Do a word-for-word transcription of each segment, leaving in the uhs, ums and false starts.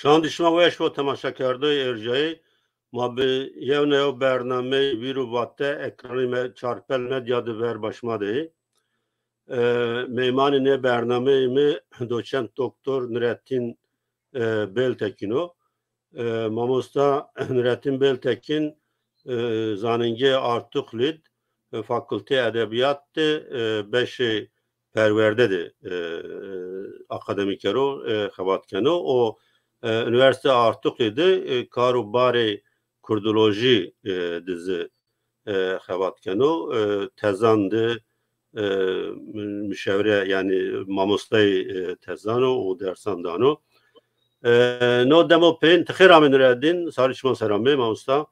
Çand şima weş bo temaşekerdoyê erjayê. Ma bi yew na yew bernameyê Vîr û Vate ekranê me, Çarpel Medya de ver başma de yê. E, meymanê nê bernameyê mi doçent doktor Nurettin, e, Beltekin o. E, mamosta Nurettin Beltekin, e, zanîngê Artuklî d, e, Fakulteyê Edebîyat de, e, beşê perwerde de, e, akademîker o, e, xebat keno. O, e, Unîversîteya Artuklî de, e, kar û barê kurdolojî, e, de zî, e, xebat keno. E, tezan de, e, muşewire, yanî mamostayê, e, tezan o û dersan dano. E, no demo peyên ti xêr amê Nureddîn, sarê şima ser amê mamosta.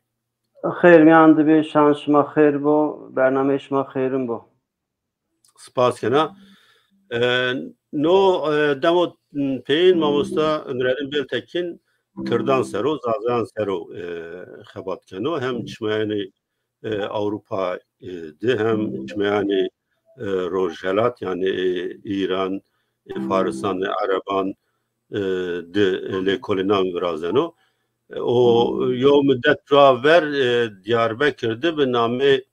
Xêr mîyan de bê, şan şima xêr bo, bernameyê şima xêrin bo. Spas kena. E, no, e, demo peyên mamosta Nureddîn Beltekin kirdan ser o, zazayan ser o, e, xebat keno. Hem çimeyanê, e, Ewropa, e, de hem çimeyanê, e, Rojhelat, yanî, e, Îran, e, Farisan, e, Ereban, e, de, e, lêkolînan virazeno. E, o yo mudet ra ver, e, Diyarbekir de bi namê,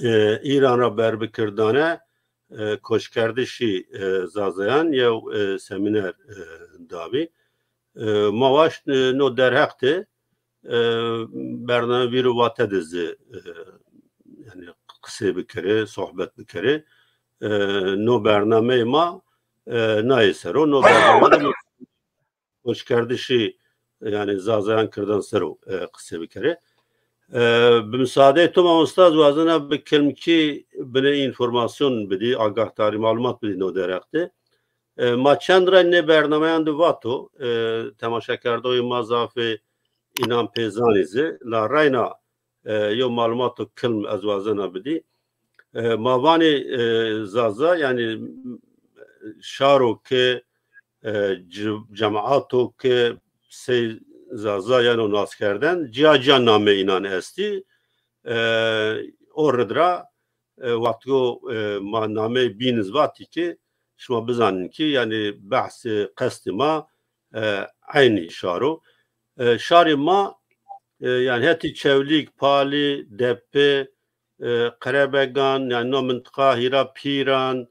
e, Îran ra berbikirdane, e, koçkerdişî, e, zazayan yew, e, semîner, e, dabî. E, ma waşt, e, no derheq de, e, bername Vîr û Vate de zî, e, yanî qisê bikerê, sohbet bikerê. E, no bernameyê ma, e, nayê ser o. No bername de ma koçkerdişî, yanî zazayan kirdan ser o, e, qisê bikerê. E, bi musaadeyê to mamosta, ez wazena bi kilmkî binê înformasyon bidî, agahdarî, malumat bidî no derheq de. E, ma çend rey nê bernameyan de vato, e, temaşekerdoxê ma zafê înan pê zanî zî, la reyna, e, yo malumato kilm ez wazena bidî. E, ma vanê, e, Zaza, yanî şaro ke, e, ci-, cemato ke sey Zaza yeno naskerden, cîya cîya nameyê înan estî. E, o rid ra, e, wextgo, e, ma nameyê bîn iz vatî ki, şima bizanîn ki, yanî behsê qestê ma, e, eynî şar o. E, şarê ma, e, yanî hetî Çewlîg, Palî, Depe, e, Qerebegan, yanî no mintiqa hîra Pîran,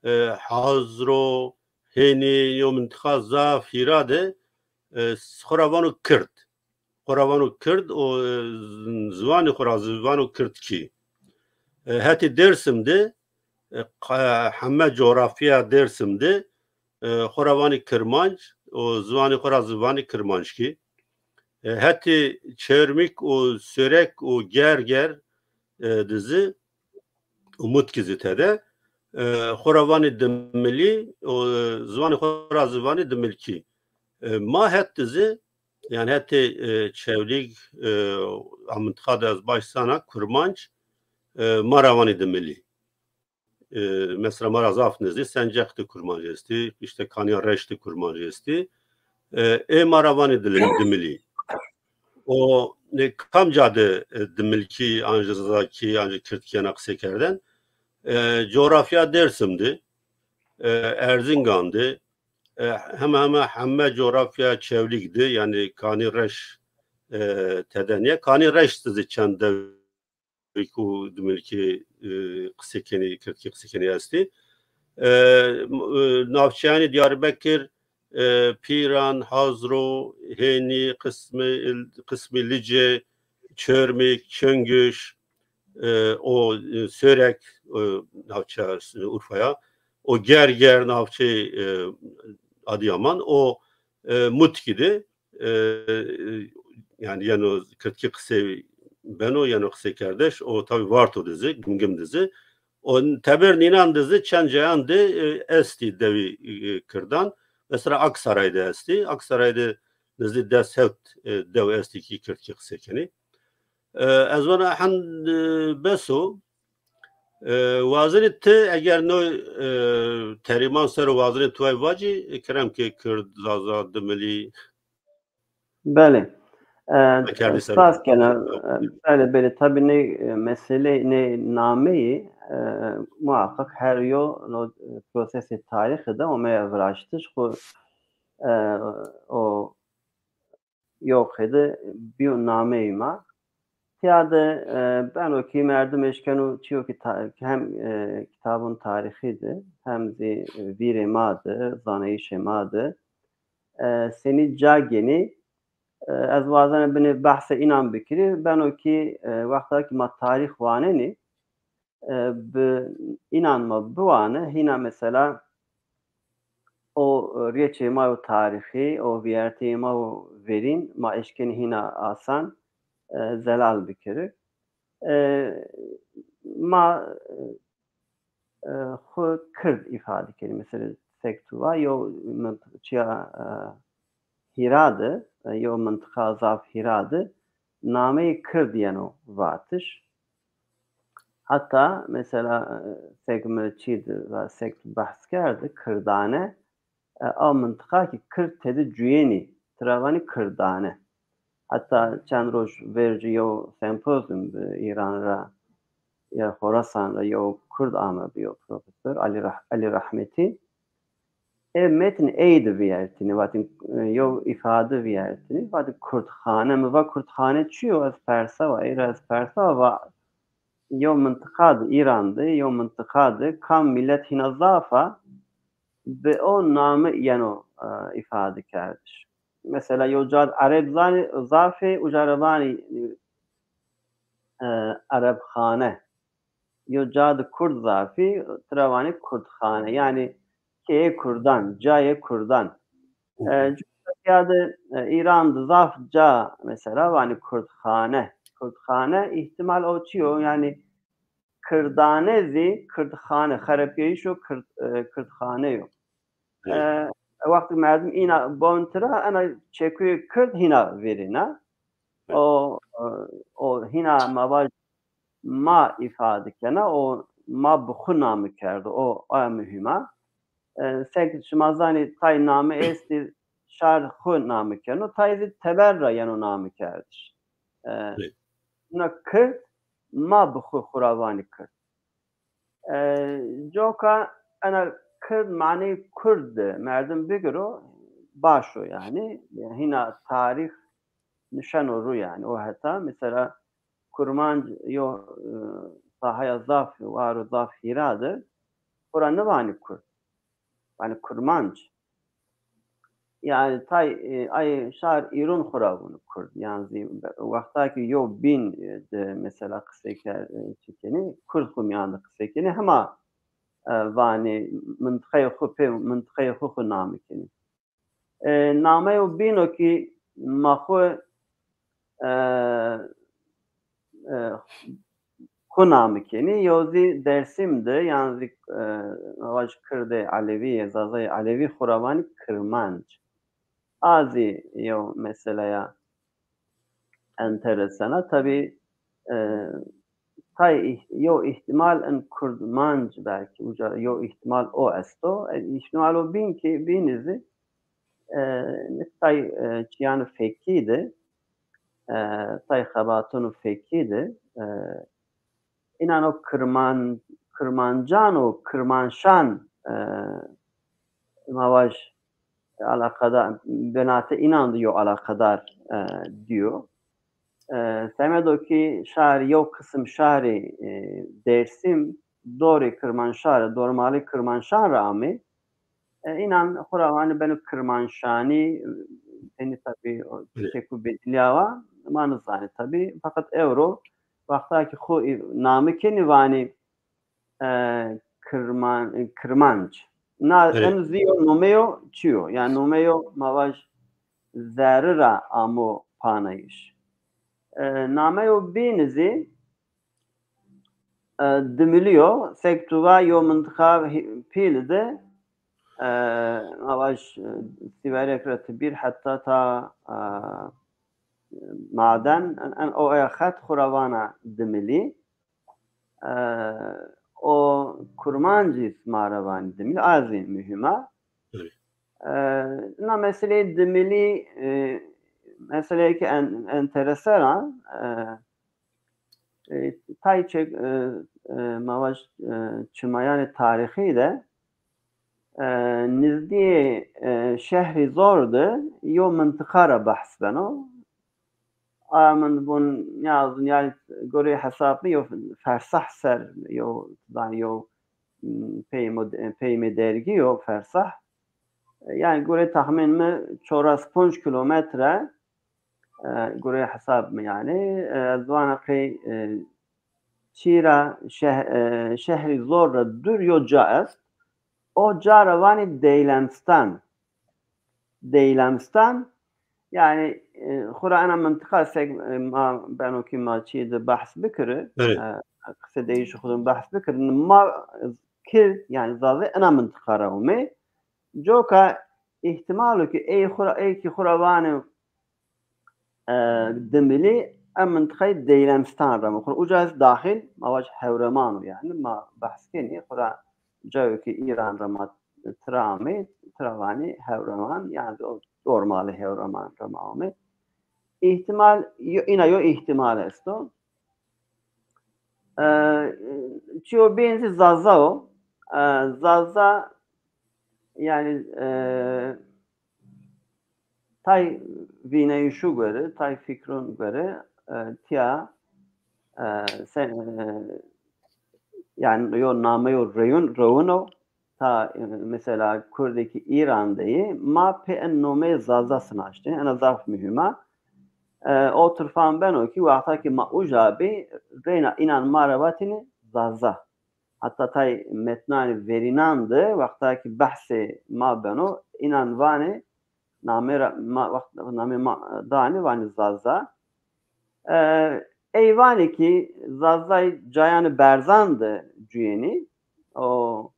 e, Hazro, Hênî, yo mintiqa zaf hîra de, e, xo ra vano Kird. Xo ra vano Kird, o, e, z-, ziwanê xo ra zî vano Kirdkî. E, hetê Dêrsim de, e, qa-, heme cografya Dêrsim de, e, xo ra vanê Kirmanc, o ziwanê xo ra zî vanê Kirmanckî. E, hetê Çermik û Sêrek û Gerger, e, de zî û Mutkî zî tede, e, xo ra vanê Dimilî û, e, ziwanê xo ra zî vanê Dimilkî. E, ma het de zî, yanî hetê, e, Çewlîg, e, a mintiqa de ez baş zana, Kurmanc, e, ma ra vanê Dimilî. E, mesela ma ra zaf nizdî Senceq de Kurmanc estî, îşte Kanîya Reş de Kurmanc estî. E, ê ma ra vanê Dili-, Dimilî. O, ne, kamca de, e, Dimilkî, an jî Zazakî, an jî Kirdkî yena qisê kerden? E, cografya Dêrsim de, e, Erzingan de, e, hema hema heme cografya Çewlîg de, yanî Kanî Reş, e, tede nîye. Kanî Reş de zî çend dew Dimilkî, e, qisê kenî, Kirdkî qisê kenî estî. E, m-, e, navçeyanê Diyarbekir, e, Pîran, Hazro, Hênî, qismî, qismî Licê, Çermik, Çingij, e, o, e, Sêrek, e, navçeya Urfaya, o Gerger, navçeyê, e, Adıyaman, o, e, Mutkî de, e, e, yanî yeno Kirdkî qisey beno, yeno qiseykerdeş, o tabî Varto de zî, Gimgim de zî. O teber nînan de zî çend cayan de, e, estî dewî, e, Kirdan. Mesela Aksaray de estî. Aksaray de nizdî des hewt, e, dew estî ki Kirdkî qisey kenî. E, ez vana hend, e, bes o. E, wazenî ti eger no, e, terîman ser o wazenî ti way vacî, e, kerem ke Kird, Zaza, Dimilî. Belê. E, spas kena. E, belê, belê. Tabî nê, e, meselê, nê nameyî, e, muhakkak her yo no, e, prosesê tarîxî de omeya viraştiş. Xo, e, o yo qeyde bîyo nameyê ma. Tîya de, e, beno kî merdim eşkeno çîyo kî ta-, hem, e, kitabon tarîxî de hem zî, e, vîrê ma de, zanayîşê ma de, e, senî ca genî, e, ez wazena binê behsê înan bikirî. Beno kî, e, wexta kî ma tarîx wanenî, e, bi înan ma biwane, hîna mesela o, e, rêçê ma yo tarîxî, o vîyerteyê ma yo verîn ma eşkenî hîna asan, e, zelal bikiri. E, ma, e, xwu kird îfade kenî. Mesela sek tu va yo mint-, çiya, e, hîra de, e, yo mintiqa zaf hîra de nameyê kird yeno vatiş. Heta mesela, e, sek mi çî de va sek tu behs kerdi, kirdane, e, a mintiqa kî kird tedi cuyenî, tira vanî kirdane. Heta çend roj vercî yew sempozyum bi Îran ra, ya Xorasan ra yew kurd ame bi yew profesor, Elî Rah-, Elî Rehmetî. Ê metn ey de vîyertînî, vatîn, e, yew îfade vîyertînî, vatîn kurdxane. Mi va kurdxane çi yo? Ez persa wa, ey ra ez persa wa, va yew mintiqa de, Îran de, yew mintiqa de kam mîlet hîna zaf a, bi o name yeno, e, îfade kerdiş. Mesela yew ca de Ereb zanî, zaf ê, uca ra vanî, e, Erebxane. Yew ca de Kurd zaf î, tira vanî Kurdxane. Yanî keyê Kurdan, cayê Kurdan. E, cû ya de, e, Îran de zaf ca mesela vanî Kurdxane. Kurdxane îhtîmal o çi yo? Yanî kirdane zî kirdxane, xerepkeyîşo kird-, e, kirdxane yo. E, wextê merdim îna bon tira, ena çekuyê kird hîna verîna. O, e, o hîna ma vaj ma îfade kena, o ma bi xwu name kerdo, o aya muhîm a. E, sek şima zanî tay name estî, şar xwu name keno, tay zî teber ra yeno name kerdiş. E, na kird, ma bi xwu xwu ra vanî kird. E, coka ena kird maneyê kurd de merdim bigiro, baş o yanî. Hîna tarîx nişeno ru yanî. O heta mesela kurmanc yo, e, sahaya zaf war û zaf hîra de, xwu ra nivanî kurd. Vanî kurmanc. Yanî tay, e, ay şar îron xwu ra vûn kurd. Yanî zî wexta ki yo bîn, e, de mesela qisey ke-, e, çi kenî, kurd xwu mîyan de qisey kenî, hema, e, vanî mintiqeyê xwu pê, mintiqeyê xwu xwu name kenî. E, nameyo bîn o ki ma xwu, e, e, xwu name kenî, yo zî Dêrsim de, yan zî, e, vaj kirdê Elewî yê, Zazayê Elewî xwu ra vanî Kirmanc. A zî yew meseleya enteresan a. Tabî, e, tay îh-, yew îhtîmal in kurdmanc belkî, uca yew îhtîmal o esto. E, îhtîmalo bîn kî, bînî zî, e, nik tay, e, çîyanê fekkî de, e, tay xebatonê fekkî de, e, înan o Kirman-, Kirmancan û Kirmanşan, e, ma vaj, e, alaqedar, binatê înan de yo alaqedar, e, dîyo. E, semedo ki şarî, yew qisim şarî, e, Dêrsim dorê Kirmanşan ra, dormalê Kirmanşan ra amê. E, înan xwu ra vanî beno Kirmanşanî, tenî tabî o çeku bedilîyawa, ma nizanê tabî. Feqet ewro wexta ki xwu î-, name kenî vanî, e, Kirman-, Kirmanc. Na, en zî yo nomeyo çi yo? Yanî nomeyo ma vaj zerrî ra amo panayîş. E, nameyo bînî zî, e, Dimilî yo. Sek tu va yo mintiqa hî-, pîl de, e, ma vaj, e, Sîwerek ra tibîr heta ta, e, Maden, en, en o aya xet xwu ra vana Dimilî. E, o kurmancî ma ra vanî Dimilî, a zî muhîm a. E, na meseleyê Dimilî, e, meseleyêke en-, enteresan a. E, e, tay çek, e, e, ma vaj, e, çimayanê tarîxî de, e, nizdîyê, e, şehrî Zor de yo mintiqa ra behs beno. Aya min vun niyazun, yani gorê hesab mi yo fersah ser, yo, yani yo, m, peymo, peymê dergî yo fersah. Yani gorê tahmin mi çoras ponc kilometre, e, gorê hesab mi yani. E, ez vana qey, e, çîra şeh-, e, şehrî zor ra dûr yo ca est. O ca ra vanî Deylemstan. Deylemstan, yani, e, xura ena mintiqa seg, e, ma beno ki ma çî de behs bikiri, Evet. e, qise deyişi xudun behs bikiri. Ma Kird, yani Zazê ena mintiqa ra umê. Coka îhtimalo ki ey xura, ey ki xura vanê, e, Dimilî, em mintiqayê Deylemstan ra mi xur. Uca ez daxil, ma vac Hewreman o yani, ma behs kenî, xura cayo ki Îran ra ma tira amê, tira vanî Hewreman, yani o dormalê Hewreman ra ma amê. Îhtimal, yo, îna yo îhtimal esto. E, çiyo bîn zî Zaza o. E, Zaza, yani, e, tay vîneyişu gore, tay fikrun gore, e, tiya, e, se-, e, yani yo nameyo reyun, rewun o. Ta, e, mesela Kurdê ki Îran de yê, ma pê en nomeyê Zaza sinaştê. Ena zaf muhîm a. E, o tirfan beno ki wexta ki ma uca bî, reyna înan ma ra vatînê Zaza. Hatta tay metnanê verînan de wexta ki behsê ma beno, înan vanê, namê ra, ma, wext namê ma danê, vanê Zaza. E, ey vanê ki Zazay cayanê berzan de cuyenî, o,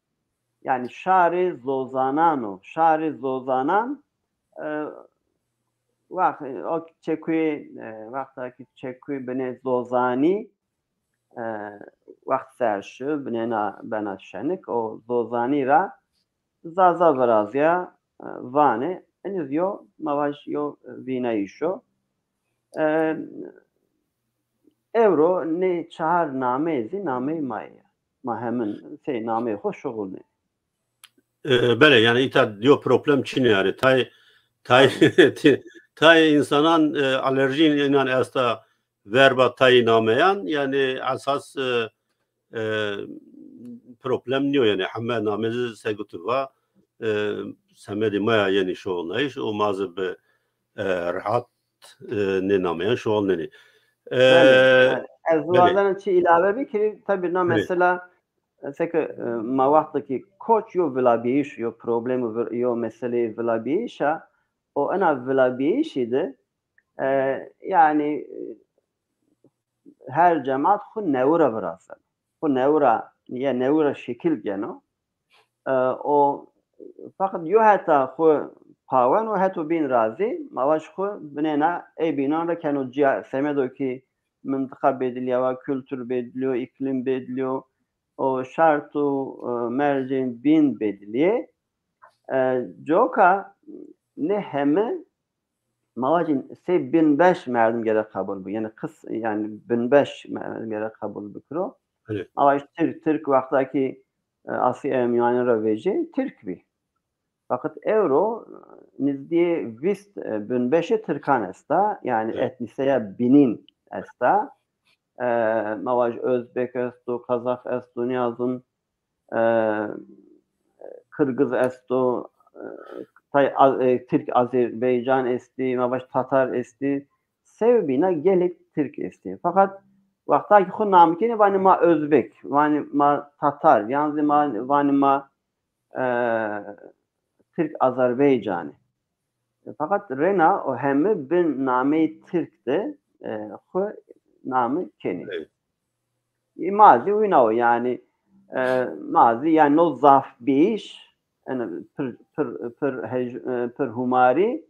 yani şarê zozanan o. Şarê zozanan, e, wext, o çekuyê, e, wexta ki çekuyê binê zozanî, e, wext ser şi, binêna bena şenik, o zozanî ra Zaza virazya, e, vanê. Eniz yo, ma vaj yo vînayîş o. E, ewro nê çar nameyê zî nameyê ma yê. Ma hemin sey nameyê xo şuxulnê. E, belê, yani îta yo problem çin o yani. Tay, tay, tay insanan, e, alerjî înan esta verba tayî nameyan, yani esas, e, e, problem nîyo yani. Heme name zî se gutu va, e, semedê ma ya yenî şuxulnayîş û ma zî bi, e, rehat, e, nê nameyan şuxulnenî. E, Belê, belê. Ez belê. Wazena çi îlave bikirî, tabî na Belê. Mesela, e, seke, e, ma wexto ki koç yo vilabîyayîş, yo problemo vir-, yo meseleyê vilabîyayîş a, o ena vilabîyayîşî de, e, yani, e, her cemat xwu newi ra virazeno. Xwu newi ra, ye newi ra şekil geno. E, o feqet yo heta xwu paweno, heto bîn ra zî, ma vaj xwu binêna ey bînan ra keno cîya, semedo ki mintiqa bedilîyawa, kultur bedilîyo, îklîm bedilîyo, o şart û, e, mercên bîn bedilîyê. E, coka nê heme ma vacîn sey binbeş merdim gerek qebul bi. Yani qis, yani binbeş merdim gerek qebul bikiro. Belê. Ma vacîn Tirk, Tirk wexta ki, e, Asya Mîyanîn ra vecî, Tirk bî. Feqet ewro, e, nizdîyê vîst, e, binbeşê Tirkan esta. Yani Evet. etnîseya bînîn esta. E, ma vacî Özbek esto, Kazax esto, nîyazun, e, Qirgiz esto, e, tay, a-, e, Tirk Azerbaycan estî, ma vaj Tatar estî. Sew bîna gelek Tirk estî. Feqet wexta ki xwu nam kenî vanî ma Özbek, vanî ma Tatar, yan zî ma, vanî ma, e, Tirk Azerbaycanî. Feqet reyna o heme bin nameyê Tirk de, e, xwu name kenî. Evet. Ê ma zî wina o, yani, e, ma zî, yani, no zafbîyîş, yani, pir, pir, pir hej-, e, pir hûmarî,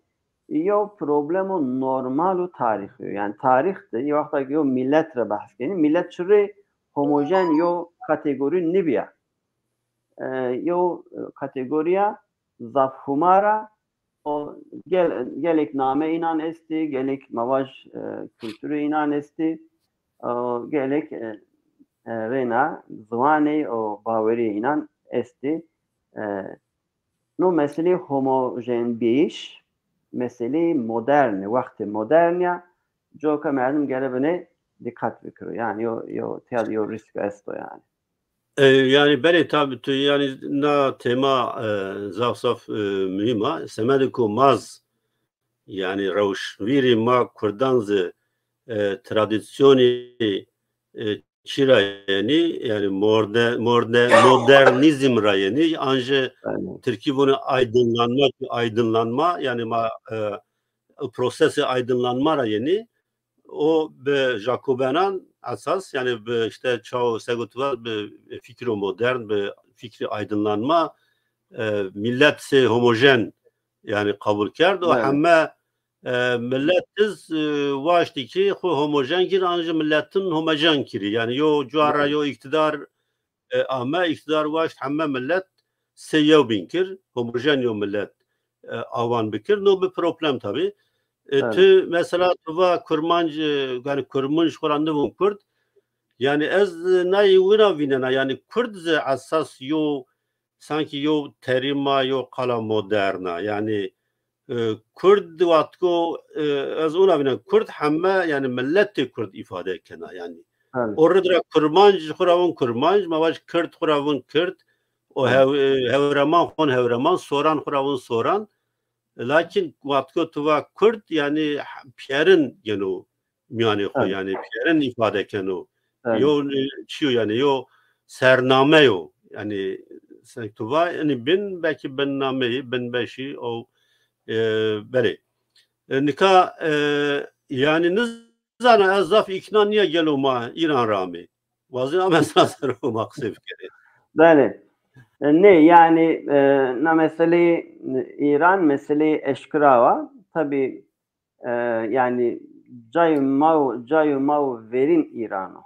yo problemo normal û tarîxî yo. Yani, tarîx de, yo wexta ki yo mîlet ra behs kenî, mîlet çirê homojen yo kategorî nîbîya. E, yo, e, kategorîya zaf hûmar a, o gel-, gelek nameyê înan estî, gelek ma vaj, e, kulturê înan estî, o gelek, e, e, reyna ziwanê û bawerîyê înan estî. E, no meseleyê homojenbîyayîş, meseleyê modern, wextê modern ya, Coka merdim gere binê dîqet bikiro. Yanî yo, yo, tîya de yo rîsk esto yanî. E, yanî belê, tabî tu yanî na tema, e, zaf zaf, e, muhîm a. Semedê ku ma z, yanî rewş vîrî ma kurdan zi, e, tradîsyonî, e, çî ra yenî, yanî morde-, morde-, modernîzm ra yenî, an jî tirkî vûnî aydınlanma, aydınlanma, yanî ma, e, prosesê aydınlanma ra yenî. O bi Jacobenan esas, yanî bi îşte çaw, se gotiba, bi fikro modern, bi fikrî aydınlanma, e, millet sey homojen, yanî qebul kerd. O heme, e, millet iz, e, waştî ki xwu homojen kir, an jî milletin homojen kirî. Yanî yo cuwa ra yo îktidar, e, ame, îktidar waşt heme millet sey yew bîn kir, homojen yo millet, e, awan bikir. No bi problem tabî. E, tu mesela tu va kurmanc, e, yanî kurmunc xwu ra nivûn kurd. Yanî ez, e, nayî wina vînena. Yanî kurd zi esas yo, sankî yo terîma, yo qala moderna. Yanî, e, kurd wextko, e, ez ona vînen kurd heme, yanî milletê kurd îfade kena. Yanî o rid ra kurmanc, xwu ra vûn kurmanc, ma vac kird, xwu ra vûn kird. O hew-, e, hewreman xwu vûn hewreman, soran xwu ra vûn soran. Lakin wextko tu va kurd, yanî pîyerin geno mîyanê xwu, yanî pîyerin îfade keno. Yo, e, çi yo yanî, yo sername yo. Yanî sek tu va, inî bin, belkî binnameyî, binbeşî o, e, belê. E, nika, e, yanî nizana, ez zaf îkna nîya gelo ma Îran ra amê. Wazîn ame sa ser o ma qisey bikerê. Belê. E, nê, yanî, e, na meseleyê Îran, meseleyê eşkira wa. Tabî, e, yanî cayê ma û, cayê ma û verîn Îran o.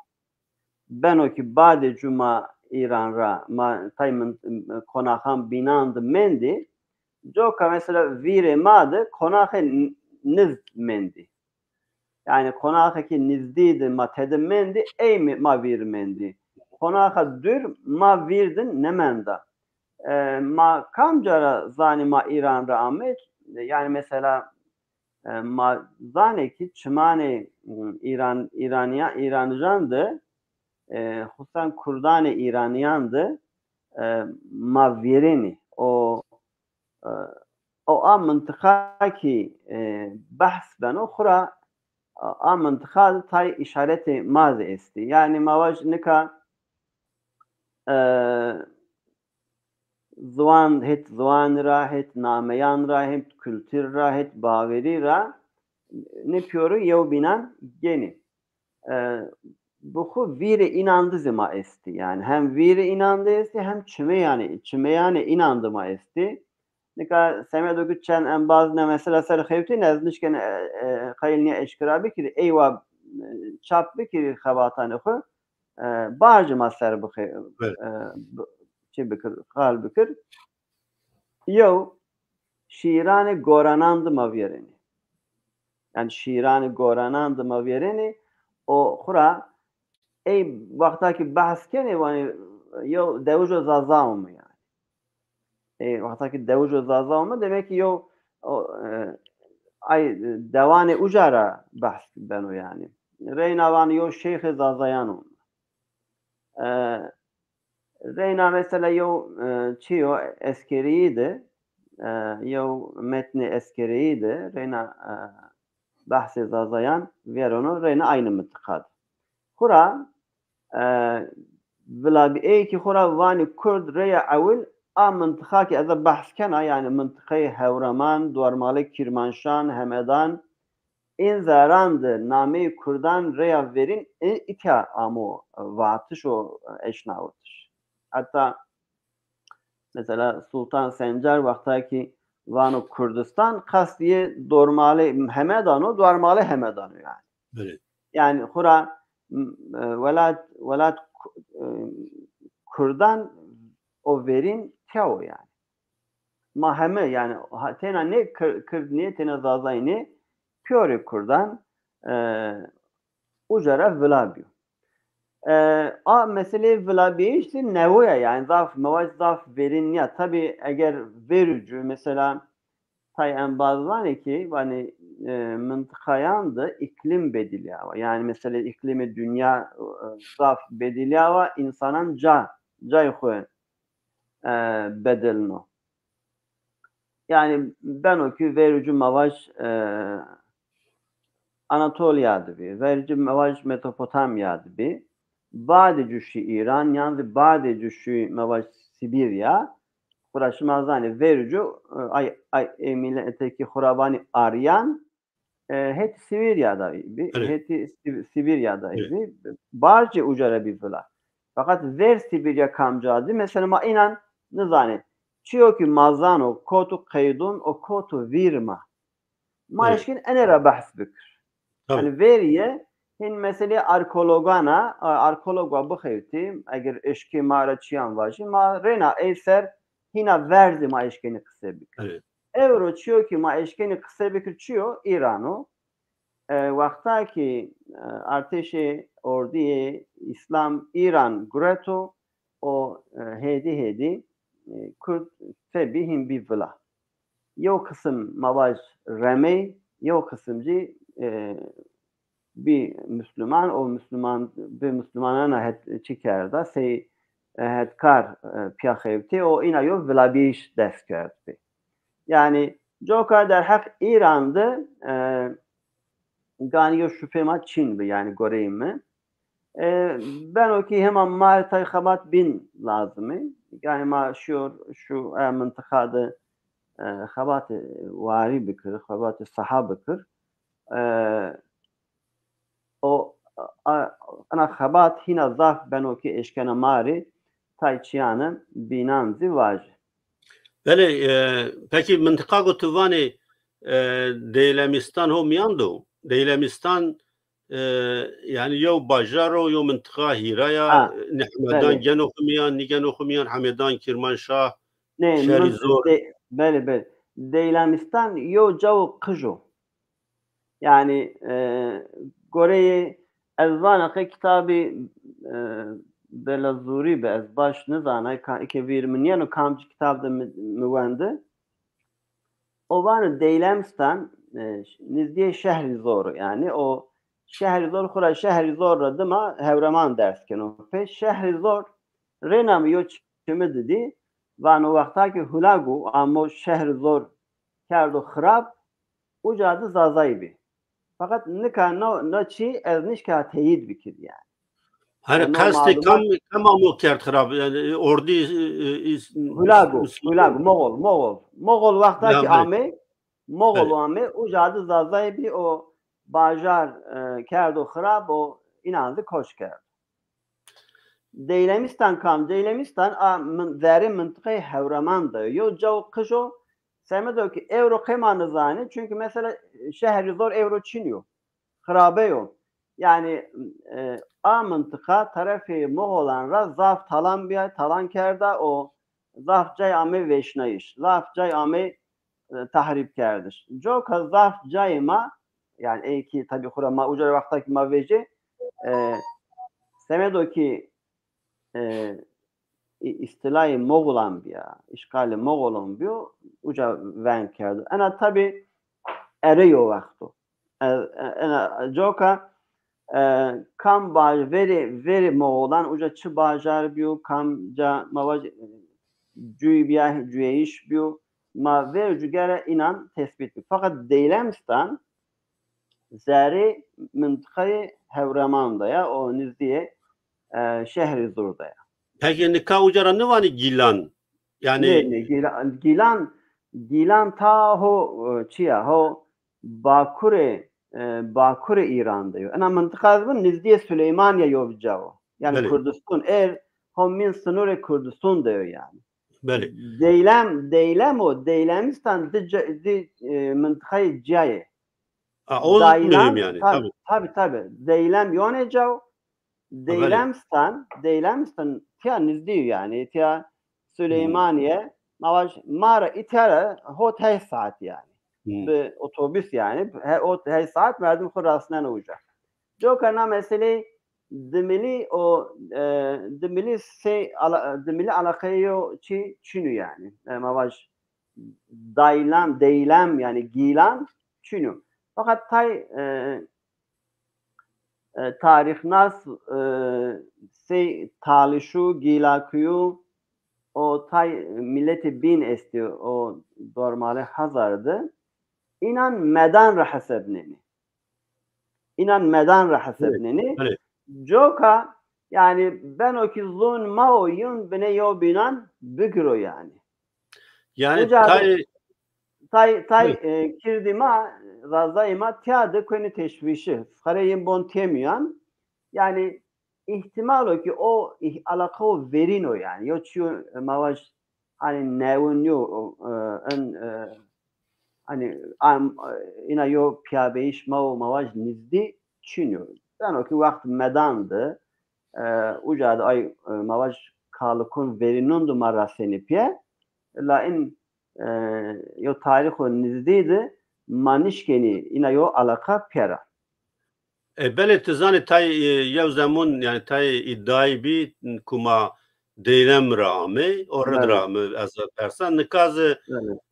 Beno ki badê cû ma Îran ra, ma tay min, konaxan bînan de mendî, coka mesela vîrê ma de konaxê n-, niz mendî. Yanî konaxê ki nizdî de ma tede mendî, ey mi-, ma vîr mendî. Konaxa dûr ma vîr de nemenda. E, ma kamca ra zanî ma Îran ra amê? Yanî mesela, e, ma zanê ki çimanê, m, Îran-, Îranîya-, Îranîjan de, e, xususan kurdanê Îranîyan de, e, ma vîrênî. O, e, o a mintiqa ki, e, behs beno, xwu ra a, a mintiqa de tay îşaretê ma zî estî. Yanî ma vaj nika, e, ziwan, hêt ziwan ra, hêt nameyan ra, hêt kultur ra, hêt bawerî ra nê pîyorî yew bînan genî. E, bi xwu vîrê înan de zî ma estî. Yanî hem vîrê înan de estî, hem çimeyanê, çimeyanê înan de ma estî. Nika semedo ki çend embaz ne mesela ser xewtîn, ez nişken, e, e, qayîl nîya eşkera bikirî, eywa, e, çap bikirî xebatanê xwu, e, barcê ma ser bixê-, e, bi-, çi bikir, qal bikir. Yew, şîîranê goranan de ma vîyerênî. Yanî şîîranê goranan de ma vîyerênî, o xwu ra ey wexta ki behs kenê, vanê yew dewijo Zaza ome yanî. Ey wexta ki dewijo Zaza ome, demek ki yew o, e, ay dewanê uca ra behs beno yanî. Reyna vanê yew şeyxê Zazayan ome. E, reyna mesela yew, e, çi yo, eskerîyî de, e, yew metnê eskerîyî de reyna, e, behsê Zazayan vêrono, reyna aynî mintiqa de. Xwura, e, vilabî ey ki xwura vanî kurd reya ewil a mintiqa ki eza behs kena, yanî mintiqeyê Hewraman, Duwarmalê Kîrmanşan, Hemedan, în zeran de nameyê kurdan reya verîn, e, îtya amo, e, vatiş û, e, eşnawitiş. Heta mesela Sultan Sencar wexta ki vano Kurdistan, qestî yê dormalê Hemedan o, Duwarmalê Hemedan o yanî. Belê. Yanî xwura, m, e, welat, welat Ku-, e, kurdan o verîn tîya o yanî. Ma heme yanî ha-, têna nê Kir-, Kird nê, têna Zazay nê, pîyorê kurdan, e, uca ra vila bîyo. E, a meseleyê vilabîyayîş de newe ya, yanî zaf, mewaj zaf verîn nîya. Tabî eger verî cû, mesela tay embaz vanê ki, vanê e, mintiqayan de iklim bedilîyawa. Yanî mesela îklimê dinya, e, zaf bedilîyawa, însanan ca, cayê xwu, e, bedilno. Yanî beno ki verê cû ma vaj, e, Anatolya de bî, verê cû ma vaj Mezopotamya de bî, badê cû şî Îran, yan zî badê cû şî ma vaj Sibîrya, xwu ra şima zanê verê cû, e, ay, ay, ê mîletê ki xwu ra vanî Aryan, e, hetî Sibîrya de bî, Belê. hetî Sib-, Sibîrya de Belê. bî, barcê uca ra bî vila. Feqet ver Sibîrya kamca de, mesela ma înan nizanê. Çîyo ki ma zano koto qeydon û koto vîr ma. Ma Belê. eşkên enê ra behs bikir. Tabii. Yanî verîye hîn meselê arkeologan a, a-, arkeolog wa bixewtî, eger eşkê ma ra çîyan vajî, ma rêna ey ser hîna ver zî ma eşkenî qise bikir. Evet. Ewro çîyo ki ma eşkenî qise bikir çîyo? Îran o. E, wexta ki, e, artêşê ordîyê Îslam Îran gureto û, e, hêdî hêdî, e, Kurd tebî hîn bî vila. Yew qisim ma vaj remey, yew qisim zî, e, bî Musluman û Musluman, bi Muslumanan a het-, çi kerda, sey, e, hetkar, e, pîya xewtê û îna yo vilabîyîş dest kerd bî. Yanî coka derheq Îran de, e, ganî yo şupê ma çin bi, yanî goreyê mi. E, beno ki hema ma rê tay xebat bîn lazim ê. Ganî ma şiyor şu, e, mintiqa de, e, xebatê warî bikir, xebatê saha bikir. E, o, a, ena xebat hîna zaf beno ki eşkena ma rê tay çîyane bînan zî vajê. Belê, e, pekî mintiqa ku tu vanê, e, Deylemîstan ho mîyan do. Deylemîstan, e, yanî yew bajar o, yew mintiqa hîra ya, Ha, nî hemedan belê. geno xwu mîyan, nîgeno xwu mîyan, hemedan Kîrmanşah, Nê, Şerî min Zor. de-, belê, belê. Deylemîstan yew cawo qij o. Yanî, e, goreyê ez vana qey kitabî, e, Belazurî bi, ez baş nizana, ka-, ike vîr mi nîyeno, kamcî kitab de mi, mi wendi. O vano Deylemstan, e, nizdîyê Şehrî Zor, yanî o Şehrî Zor, xwura Şehrî Zor ra dima Hewreman ders keno. Pê Şehrî Zor rêna mi yo çimi didî, vano wexta ki Hulagu amo Şehrî Zor kerdo xirab, uca di Zazayî bî. Feqet nika no, no çî ez nişka teyîd bikir yanî. Hanî No qestê malûmat kam, kam amo kerd xirab? Yanî ordî, e, e, îs-, Hulagu, îs-, Hulagu, Moxol, Moxol. Moxol wexta Ya, ki belê. amê, Moxol Belê. amê, uca di Zazayî bî, o bajar, e, kerdo xirab, o înan di koç kerdo. Deylemîstan kam? Deylemîstan a min-, verê mintiqeyê Hewreman de yo. Yo cawo qij o, semedo ki ewro qey ma nizanê. Çunkî mesela Şehrî Zor ewro çin yo. Xirabe yo. Yanî, e, a mintiqa terefê Moxolan ra zaf talan bîya, talan kerda û zaf cay amey vêşnayîş, zaf cay amey, e, tehrîb kerdiş. Coka zaf cayê ma, yanî ey kî tabî xwura ma uca ra wexta kî ma vejê, e, semedo kî, e, î-, îstilayê Moxolan bîya, îşxalê Moxolan bîyo, uca veng kerdo. Ena tabî erê yo wext o. E, e, ena coka, e, kam ba-, verê, verê Moxolan uca çi bajar bîyo, kam ca ma vaj, e, cuy bîya, cuyeyîş bîyo, ma verê cugere înan tespît bî. Feqet Deylemstan zerê mintiqayê Hewreman de ya, o nizdîyê, e, Şehrî Zor de ya. Pekî nika uca ra nivanî Gîlan? Yanî Nê, nê, Gîla-, Gîlan, Gîlan ta ho, e, çi ya, ho bakurê, e, bakurê Îran de yo. Ena mintiqa ez vun nizdîyê Suleymaniye yo bi cawo. Yanî Belê. Kurdistan, er ho mîn sinurê Kurdistan de yo yanî. Belê. Deylem, Deylem o, Deylemîstan di ca-, di, e, mintiqayê cayê. A, o Daylan, muhîm yanî, tab-, tabî. tabî, tabî. Deylem yonê caw, Ha, belê. Deylemstan, Deylemstan tiya nizdî yo yanî, tiya Suleymaniye, ma vaj, ma ra îtya ra hot heşt saet yanî. Hmm. Bi otobus yanî, he-, hot heşt saet merdim xwu rasneno uca. Coka na meselê dimilî o, e, dimilî sey ala-, dimilî alaqeyê yo çî çin o yanî. E, ma vaj, Daylan, Deylem, yanî Gîlan çin o. Feqet tay e, e, tarîxnas e, sey Talişu, Gîlakîyu û tay miletê bîn estî o dormalê Hazar de, înan medan ra hesebnenî. Înan medan ra hesebnenî. Coka, yanî beno kî zûn ma û yûn binê yewbînan bigiro yanî. Yanî Uca tay tay, tay, e, kirdî ma, Zazayî ma tîya de kuenî teşvîşî. Xerê yin bon têmîyan. Yanî îhtîmal o kî o ih-, alaqa o verîn o yanî. Yo çîyo, e, ma vaj hanî newin yo, e, en, e, hanî am, e, îna yo pîyabeyîş ma o ma vaj nizdî çin yo. Beno kî wext medan de, e, uca de ay, e, ma vaj kalikun verînun de ma rasenî pîye. La in e, yo tarîxo nizdî de ma nişkenî îna yo alaqa pîya ra. E, belê ti zanî tay, e, yew zemun, yanî tay îdayî bî ku ma Deylem ra amey, o rid ra mi ez persa. Nika zi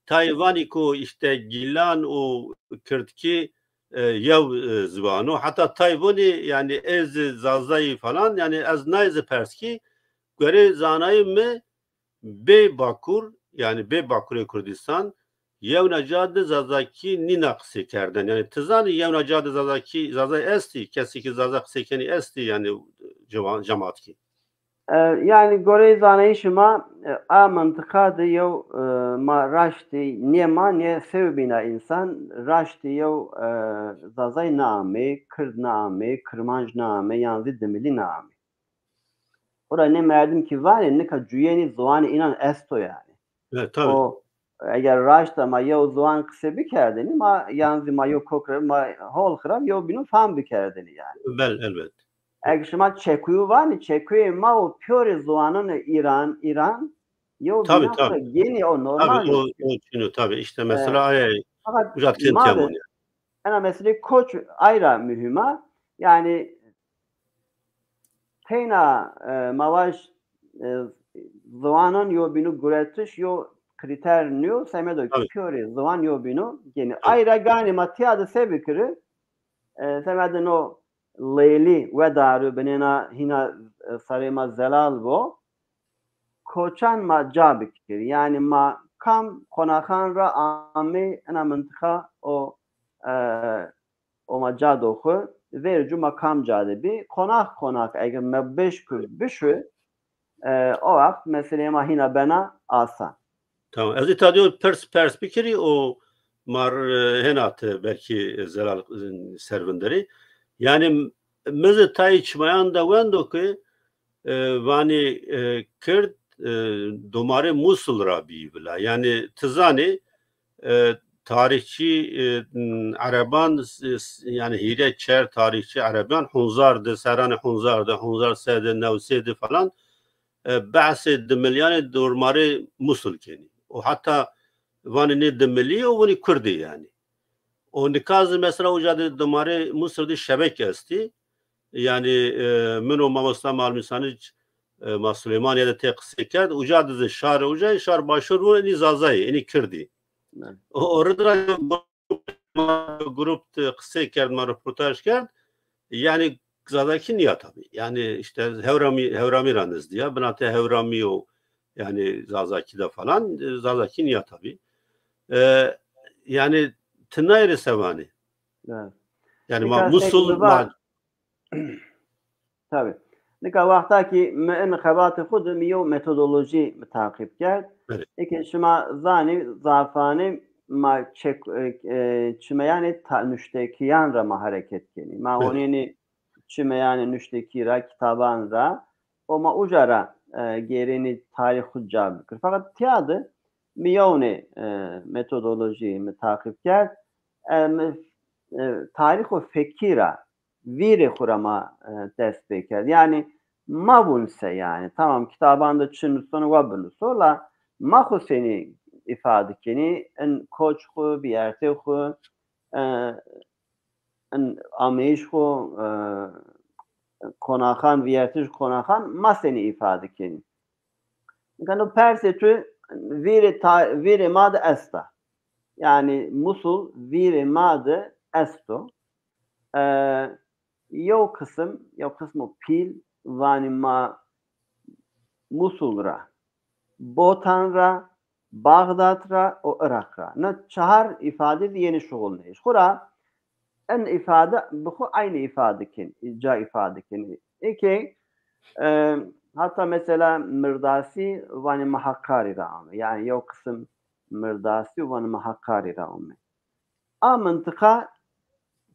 tay vanî ku îşte gîlan û kirdkî, e, yew, e, ziwan o. Heta tay vonî, yanî ez zazayî falan, yanî ez nay zi pers kî, gorê zanayî mi, bê Bakur, yanî bê Bakurê Kurdistan, yewna ca de zazakî nîna qisê kerden. Yanî ti zanî yewna ca de zazakî, zazay estî, kesî ki zaza qisê kenî estî, yanî cewa-, cemaat kî? E, yanî goreyê zanayîşê ma, e, a mintiqa de yew, e, ma raştî nê ma nê sewbîna însan, raştî yew, e, zazay naamê, kird naamê, kirmanc naamê, yan zî dimilî naamê. Ora nê merdim kî vanê nika cuyenî ziwanê înan esto yanî. Evet, tabii. O eger raşta ma yew ziwan qise bikerdenî, ma yan zî ma yew kok ra ma hol xirab yew bînu fam bikerdenî yanî. Bel, elbet. Eger şima çekuyu vanî, çekuyê ma û pîyorê ziwananê Îran, Îran yew bîna xo ra genî o normal. Tabii, o, o çin o, tabii. İşte mesela, e, ay, ay, fakat ucat ma kent de, ena meselê koç ay ra muhîm a. Yanî teyna, e, ma vaj, e, ziwanan yo bînu guretiş yo krîter nîyo, semedo kî pîyorê ziwan yo bînu genî. Ay ra ganî ma tîya de se bikiri, e, semedê no Leylî wedarû binêna hîna, e, sarê ma zelal bo. Koçan ma ca bikirî. Yanî ma kam qonaxan ra amey ena mintiqa o, e, o ma ca do xwu, vercû ma kam ca de bî. Qonax qonax eger mebeşku bişu, e, o wext meseleyê ma hîna bena asan. Tamam. Ez îta de yo pers, pers bikirî û ma r-, hêna ti belkî zelal, e, servinderî. Yanî mi zi tayê çimayan de wendo ki, e, vanî, e, Kird, e, domarê Musul ra bîyî vila. Yanî ti zanî, e, tarîxçî, e, n-, ereban, s-, s-, yanî hîrê çer tarîxçî ereban hunzar de, serranê hunzar de, hunzar sey de, new sey de falan, e, behsê dimilîyanê dormarê Musul kenî. Û heta vanê nê dimilî û winî Kurd ê yanî. Û nika zî mesela uca de dimarê Musul de şebek estî. Yanî, e, min û mamosta Malmîsanî, e, ma Silêmanîye de tê qisey kerd. Uca de zî şarê uca, şar başûr wûn, inî Zazayî, inî Kirdî. Evet. O, o rid ra grup de qisey kerd, ma roportaj kerd. Yanî Zazakî nîya tabî. Yanî îşte Hewramî, Hewramî ra nizdî ya. Binatê Hewramî û yanî Zazakî de falan, e, Zazakî nîya tabî. E, yanî ti nay rê se vanî? Evet. Yanî ma Musul ma Tabii. Nika wexta ki mi in xebatê xwu de mi yew metodolojî mi taqîb kerd. Evet. Eke şima zanî, zafanî ma çek-, e, e, çimeyanê ta-, nuştekîyan ra ma hereket kenî. Ma honênî çimeyanê nuştekî ra, kitaban ra û ma uca ra, e, gêrênî tarîx xwu ca bikir. Feqet tîya de mi yewnê, e, metodolojî mi taqîb kerd. E, mi, e, tarîxo fekî ra vîrê xwu ra ma, e, dest pê kerd. Yanî ma vûn se yanî. Tamam, kitaban de çi nusono wa binuso, la ma xwu senî îfade kenî, in koç xwu, vîyertê xwu, e, in ameyîş xwu, e, qonaxan, vîyertiş qonaxan ma senî îfade kenî? Nika no persê tu vîrê ta-, vîrê ma de esta. Yanî Musul vîrê ma de esto. E, yew qism, yew qismo pîl vanî ma Musul ra, Botan ra, Baxdad ra û Iraq ra. Na çahar îfade zî yenê şuxulnayîş. Xwura en îfade bi xwu eynî îfade kenî, ca îfade kenî. Eke, e, heta mesela Mirdasî vanê ma Heqarî ra ame. Yanî yew qisim Mirdasî û vanê ma Heqarî ra ame. A mintiqa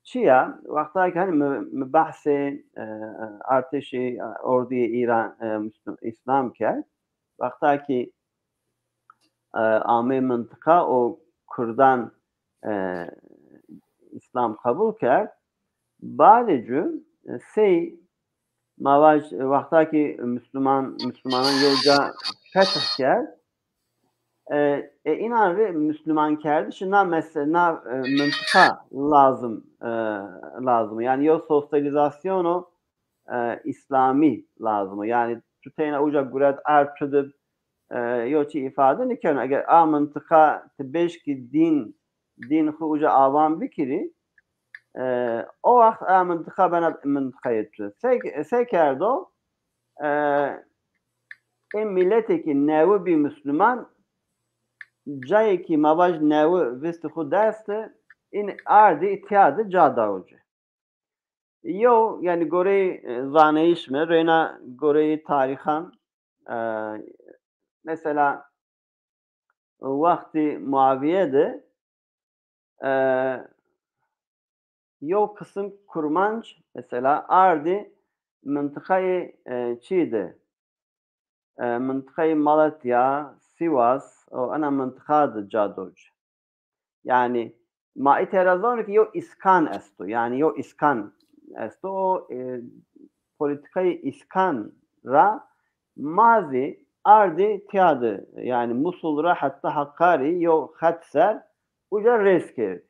çi ya? Wexta ki hani mi, mi behsê, e, artêşê, e, orduyê Îran, e, Müslüm-, Îslam kerd. Wexta ki, e, amê mintiqa û Kurdan, e, Îslam qebul kerd. Badê cu, e, sey ma vaj, e, wexta ki Müslüman, Müslümanan yew ca fetih kerd, e, e, înan rê Müslüman kerdişê na mes-, na, e, mintiqa lazim, e, lazim o. Yanî yew sosyalîzasyono, e, Îslamî lazim o. Yanî tu teyna uca guret erd tu di, e, yew çî îfade nikeno. Eger a mintiqa ti bêşkî dîn, dîn xwu uca awan bikirî, e, o wext a mintiqa bena mintiqayê tu. Se, se kerdo, e, ê miletê ki newi bî Müslüman, cayê ki ma vaj newi vistî xwu dest de, în ardî îtya de ca dawo ci. Yew, yanî goreyê, e, zaneyîş mi, reyna goreyê tarîxan, e, mesela wextî Muaviye de, e, yew qisim Kurmanc mesela ardî mintiqayê, e, çî de, e, mintiqayê Malatya, Sîwas û ena mintiqa de ca do ci. Yanî ma îtya ra zano ki yew îskan esto. Yanî yew îskan esto. O, e, polîtîkayê îskan ra ma zî ardî tîya de, yanî Musul ra heta Heqarî yew xet ser uca rêz kerdî.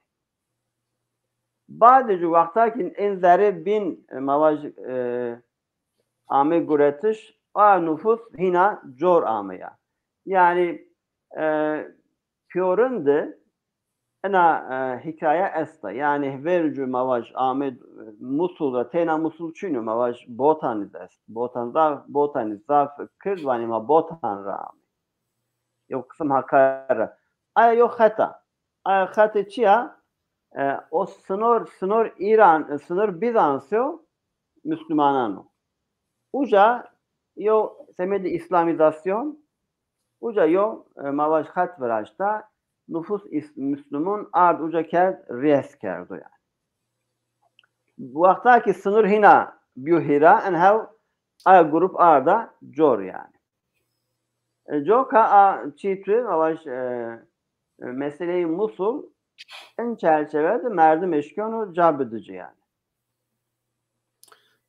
Badê ci wexta ki ên zerê bîn, e, ma vaj, e, amê guretiş, a nufus hîna cor ameya. Yanî, e, pîyorin de ena, e, hîkaye esta. Yanî verê ci ma vaj amê, e, Musul ra, teyna Musul çin o, ma vaj Botanî zî est. Botan zaf, Botanî zaf kird, vanê ma Botan ra amê. Yew qisim Hakkari ra. Aya yew xet a. Aya xetê çi ya? E, o sinor, sinor Îran, sinor Bîzans o, Müslümanan o. Uca yew semedê Îslamîzasyon, uca yew, e, ma vaj xet viraşta, nufus Îs-, Müslümun ard uca kerd, rêz kerdo yanî. Wexta ki sinor hîna bîyo hîra, en hew aya grup arda cor yanî. E, coka a çî tu, ma vaj, e, e, meseleyê Musul, in çerçeve de merdim eşkeno ca bidi ci yanî.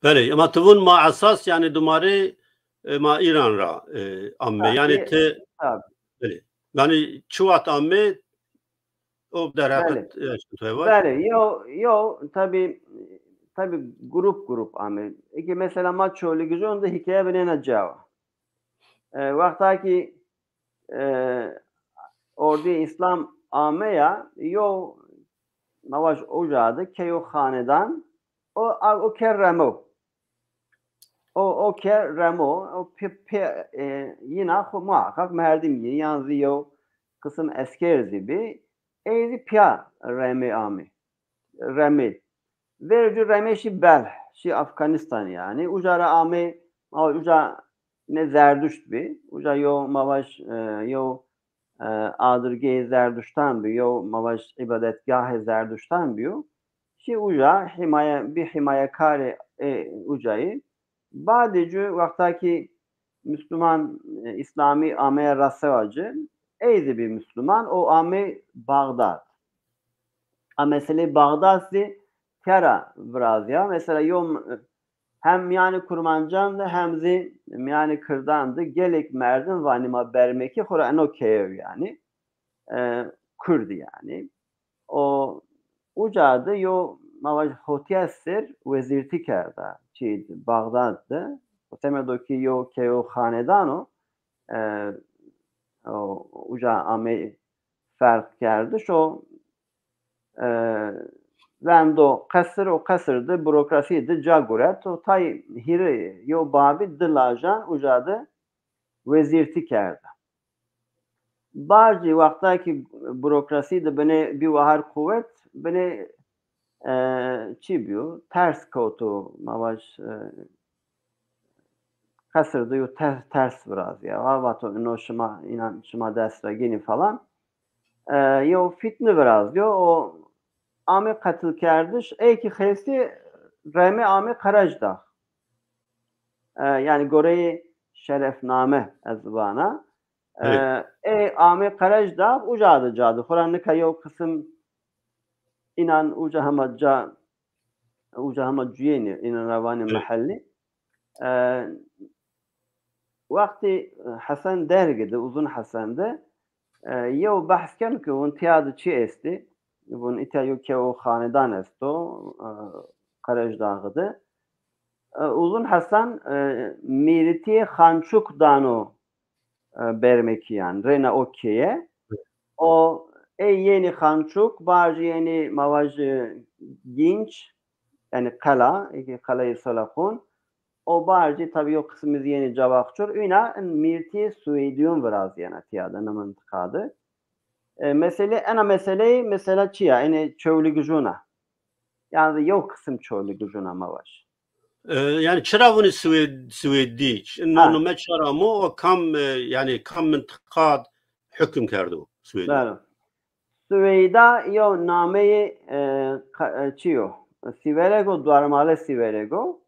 Belê, ama ti vun ma esas yanî dumarê, e, ma Îran ra, e, amme. Ha, yanî e, ti, tabii. Belê. Yanî çi wext amme, o derheqet, belê, e, eşkeno tu heval. Belê, yew, yew, tabii, tabii grup grup amme. Eke mesela ma Çolîgijon de hîkaye binêna cawa. E, wexta ki, e, orduyê Îslam ameya, yew ma vaj uca de ke yew xanedan, o, a, o ke remo. O, o ke remo, o pê, pê, e, yîna xwu muhakkak merdim yî, yan zî yew qisim esker zî bî, ey zî pîya remê amê. Remê. Verê ci remê şî Belh, şî Afganistan yanî. Uca ra amê, ma uca ne Zerduşt bî. Uca yew ma vaj, e, yew, e, adirgehê Zerduştan bî, yew ma vaj îbadetgahê Zerduştan bîyo. Şî uca hîmaye, bî hîmayekarê, e, ucayî. Badê ci wexta ki Müslüman, e, Îslamî ameya rasewa ci, ey zî bî Müslüman, o amê Bağdad. A meselê Bağdad zî tera virazîya. Mesela yew m-, hem mîyanê Kurmancan de hem zî mîyanê Kirdan de gelêk merdim vanî ma Bermekî, xwura eno keyew yanî. E, Kurd yanî. O uca de yew ma vaj hotîya ser wezîrtî kerda. Çî Bağdad de. O semedo ki yew keyo xanedan o, e, o uca amey ferq kerdiş o, e, vendo qesir û qesir de burokrasî de ca guret û tay hîrê yew babî di lajan uca de wezîrtî kerde. Bacî wexta ki burokrasî de binê bî wahar quwet, binê, e, çî bîyo, ters kewto, ma vaj, e, qesir de yo te-, ters virazîya. Ha, vato ino şima, înan şima dest ra gînî falan. E, yo fitne virazîyo, o amê qetilkerdiş, ey ki xêstî remê amê Qerejdax. E, yanî goreyê şerefname ez vana. E, Evet. Ê amê Qerejdax uca de ca de. Xora nika yew qisim înan uca hema ca, uca hema cuyênî, înan ra vanê Evet. mehellî. E, wextî Hesen dergi de, Uzun Hesen de, e, yew behs keno ke vun tiya de çi estî. Vun îtya yew kew xanedan esto, e, Qerejdaxî de. E, Uzun Hesen, e, mîrîtîyê Xançuk dano, e, Bermekîyan, rêna o keye. O ey yenî Xançuk, barjî yenî ma vajî Gînç, yanî qela, eke qelayê Solaxun. O barjî tabî yo qisimî zî yenî Cavaxçur. Îna in mîrîtîyê Swêdîyon virazîyena tiya de, ina mintiqa de. E, mesele, ena meseleyê, mesela çi ya? Enê Çewlîgijûn a. Yanî yew qisim Çewlîgijûn a ma vaj. E, yanî çira vunî Swêd-, Swêdî? No Ha. nome çira amo, o kam, e, yanî kam mintiqa hukm kerdo Swêdî? Belo. Swêda yew nameyê, e, qa-, e, çi yo? Sîvereg o, duarmale sîvereg o.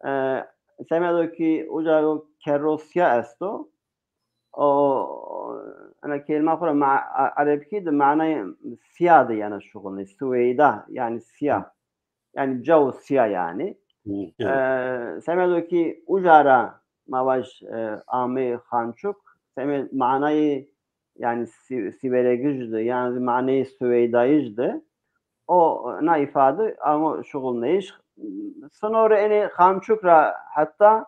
E, semedo ki uca yo kerro sîya esto. O, ena kelîma xo ra ma-, a-, erebkî de manayê sîya de yena şuxulnê. Swêda, yanî sîya. Yanî cawo sîya yanî. Hı, E, evet. semedo ki uca ra ma vaj, e, amê Xançuk, semê manayê yanî sî-, sîveregij de, yanî maneyê Swêdayij de. O, na îfade amo şuxulneyîş. Sinorê enê Xançuk ra heta,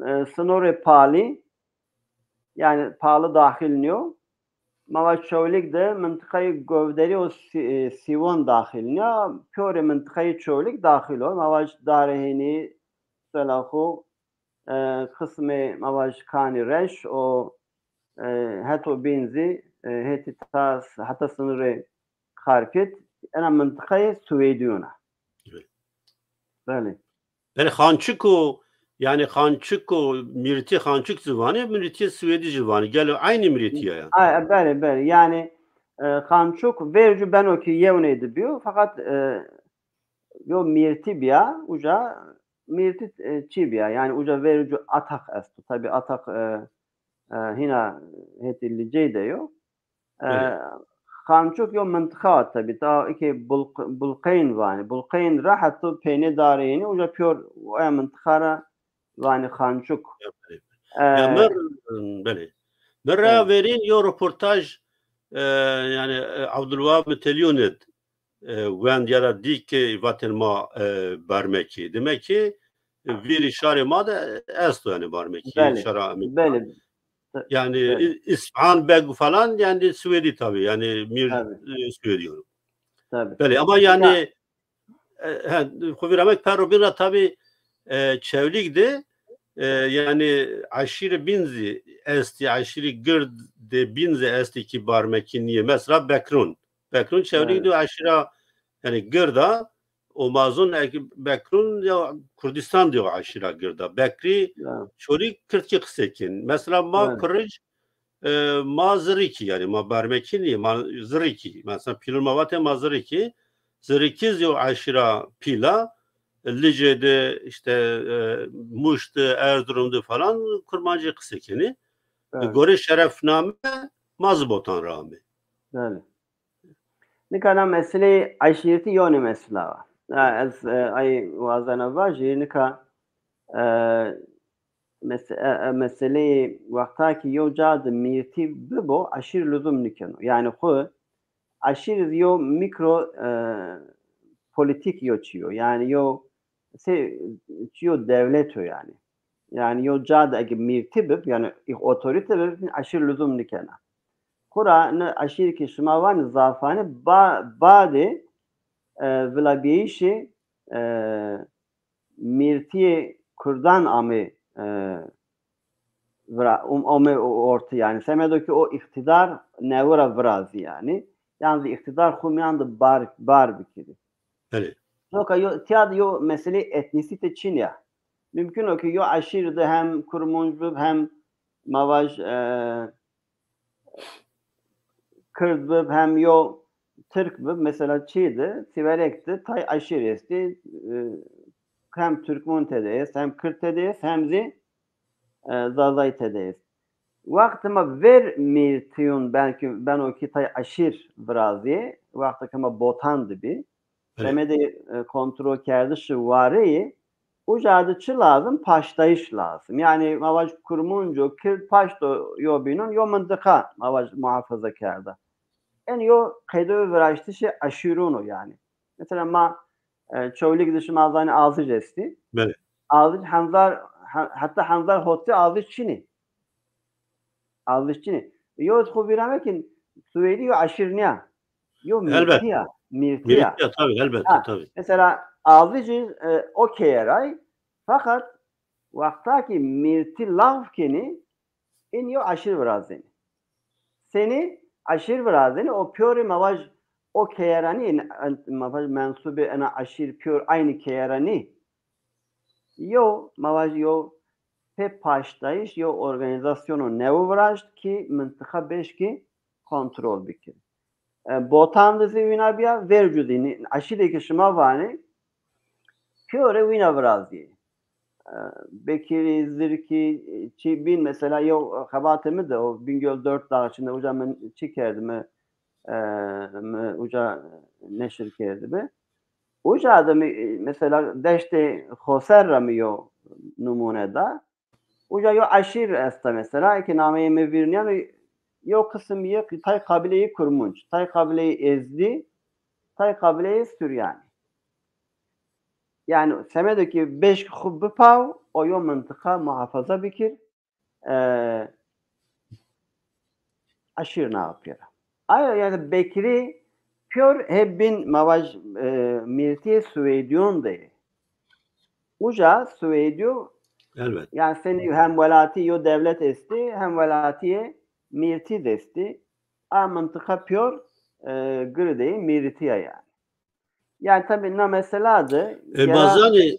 e, sinorê Palî, yanî Palî daxil nîyo. Ma va Çewlîg de mintiqayê Govderî û Sî-, e, Sîwon daxil nîya. Pîyorê mintiqayê Çewlîg daxil o. Ma va Darê Hênî, Solaxû, e, qismê ma va Kanî Reş û, e, heto bîn zî, e, hetî ta, heta sinirê Xarpêt, ena mintiqayê Swêdîyon a. Evet. Belê. Belê, Xançiko, yanî Xançiko, mîrîtî Xançik zî vanê, mîrîtî Swêdî zî vanê. Gelo eynî mîrîtî ya yanî? A, belê, belê. Yanî, e, Xançuk vercu beno ki yewnê de bîyo, feqet, e, yo mîrîtî bîya, uca mîrîtî, e, çî bîya. Yanî uca vercu ataq esto. Tabî ataq, e, e, hîna hetî Licey de yo. E, Belê. Xançuk yo mintiqa wa tabî. Ta eke Bulq-, Bulqeyn vanê. Bulqeyn ra heta peynê Darê Hênî, uca pîyor oya mintiqa ra vanê Xançuk. Ya, belê. E, Ya, mi r-, belê. Mi ra Evet. verîn yo roportaj, e, yanî, e, Abdulwahab Mitelîyon id, e, wend ya ra dî ke vatên ma, e, Barmekî. Demek ki, e, vîrî şarê ma de esto yanî Barmekî, Belê, şara Amerîka. belê. Yanî Belê. Î-, Îsfahan Beg falan yanî Swêdî tabî. Yanî mîr, Tabî. e, Swêdî yo. Tabî. Belê, ama yanî, Ya. e, he, xo vîr ame ke perro bîn ra tabî, e, Çewlîg de, e, yanî eşîrê bîn zî estî, eşîrê gird de bîn zî estî ki Barmekî nîyê. Mesela Bekrûn. Bekrûn Çewlîg Evet. de eşîra, yanî gird a, o ma zon eke Bekrûn ya Kurdîstan de yo eşîra gird a. Bekrî, Ya. Çolîg kirdkî qisey kên. Mesela ma Evet. Kurij, e, ma Zirîkî, yanî ma Barmekî nîyê, ma Zirîkî. Mesela pîlûn ma vatê ma Zirîkî. Zirîkî zî yo eşîra pîl a. Licê de, îşte, e, Mûş de, Erzurum de falan Kurmancî qisey kenê. Evet. Gorê şerefname ma zî botan ra amê. Belê. Nika na meseleyê eşîretî yonê mesela wa. Ha, ez, e, ay wazena vajî, nika, e, mes-, e, e, meseleyê wexta ki yew ca de mîrîtî bibo, eşîr luzum nîkeno. Yanî xwu eşîr zî yew mîkro, e, polîtîk yo çî yo. Yanî yew se-, çî yo dewlet o yanî. Yanî yew ca de eke mîrîtî bib, yanî otorîte bib, eşîr luzum nîkena. Xwura ni eşîr ki şima vanî zafanî ba-, badê, e, vilabîyeyîşê, e, mîrtîyê kurdan amê, e, vira, um, amê ortî yanî. Semedo ke o îqtîdar newe ra virazî yanî. Yan zî îqtîdar xwu mîyan de bar, bar bikirî. Belê. Coka yo, tîya de yo meseleyê etnîsîte çin ya. Mumkin o ke yo eşîr de hem kurmunc bib, hem ma vaj, e, kird bib, hem yo tirk bib. Mesela çî de, Sîwerek de tay eşîr estî, e, hem turkmun tede est, hem kird tede est, hem zî, e, zazay tede est. Wextê ma ver mîrtîyun belkî beno kî tay eşîr virazîyê, wexto ke ma botan de bî, Belê. Semedê, e, kontrolkerdişê wareyî, uca de çi lazim? Paştdayîş lazim. Yanî ma vaj kurmunc û kird paşto yo bînon, yo mintiqa ma vaj muhafaza kerda. En yo qeydoyê viraştişê eşîrun o yanî. Mesela ma, e, Çewlîg de şima zanî Azij estî. Belê. Azij henzar, he-, heta henzar hotî Azij çin ê. Azij çin ê. Yo xo vîra mekin, Swêdî yo eşîr nîya. Yo Elbet. Mîrtî ya. Mîrtî ya. Mîrtî ya, tabî, elbette, Ha, tabî. Mesela Azijî, e, o keye ra yî, feqet wexta kî mîrtî lav kenî, în yo eşîr virazenî. Senî eşîr virazenî, o pîyorê ma vaj o keye ra nî, în, ma vaj mensubê ena eşîr pîyor eynî keye ra nî. Yo, ma vajî yo pê paştdayîş, yo organîzasyono newe viraşt kî mintiqa beşkî kontrol bikir. E, Botan de zî wîna bîya, vercu zî nî, eşîrê ke şima vanê, pîyore wîna virazîyê. E, Bekirî, Zirkî, çî bîn mesela yo xebatê mi de, o Bingöl Dört Dağ içinde uca mi çi kerdî, mi, e, mi uca neşir kerdî bi. Uca de mi, mesela deştê Xoser ra mi yo numune da. Uca yo eşîr esta mesela, eke nameyê mi vîr nîya mi, yo qisim yê tay qabileyê Kurmunc, tay qabileyê Ezdî, tay qabileyê Suryanî. Yanî semedo ke beşk xwu bipaw, o yo mintiqa muhafaza bikir. E, eşîr na pêra. Ayo yanî Bekirî pîyor hê bîn ma vaj, e, mîrtîyê Swêdîyon de yê. Uca Swêdîyo Elbet. Yanî senî hemwelatî yo dewlet estî, hemwelatîyê mîrtî de estî. A mintiqa pîyor, e, girêdayê mîrtî ya yanî. Yanî tabî na mesela de E, gera ma zanî,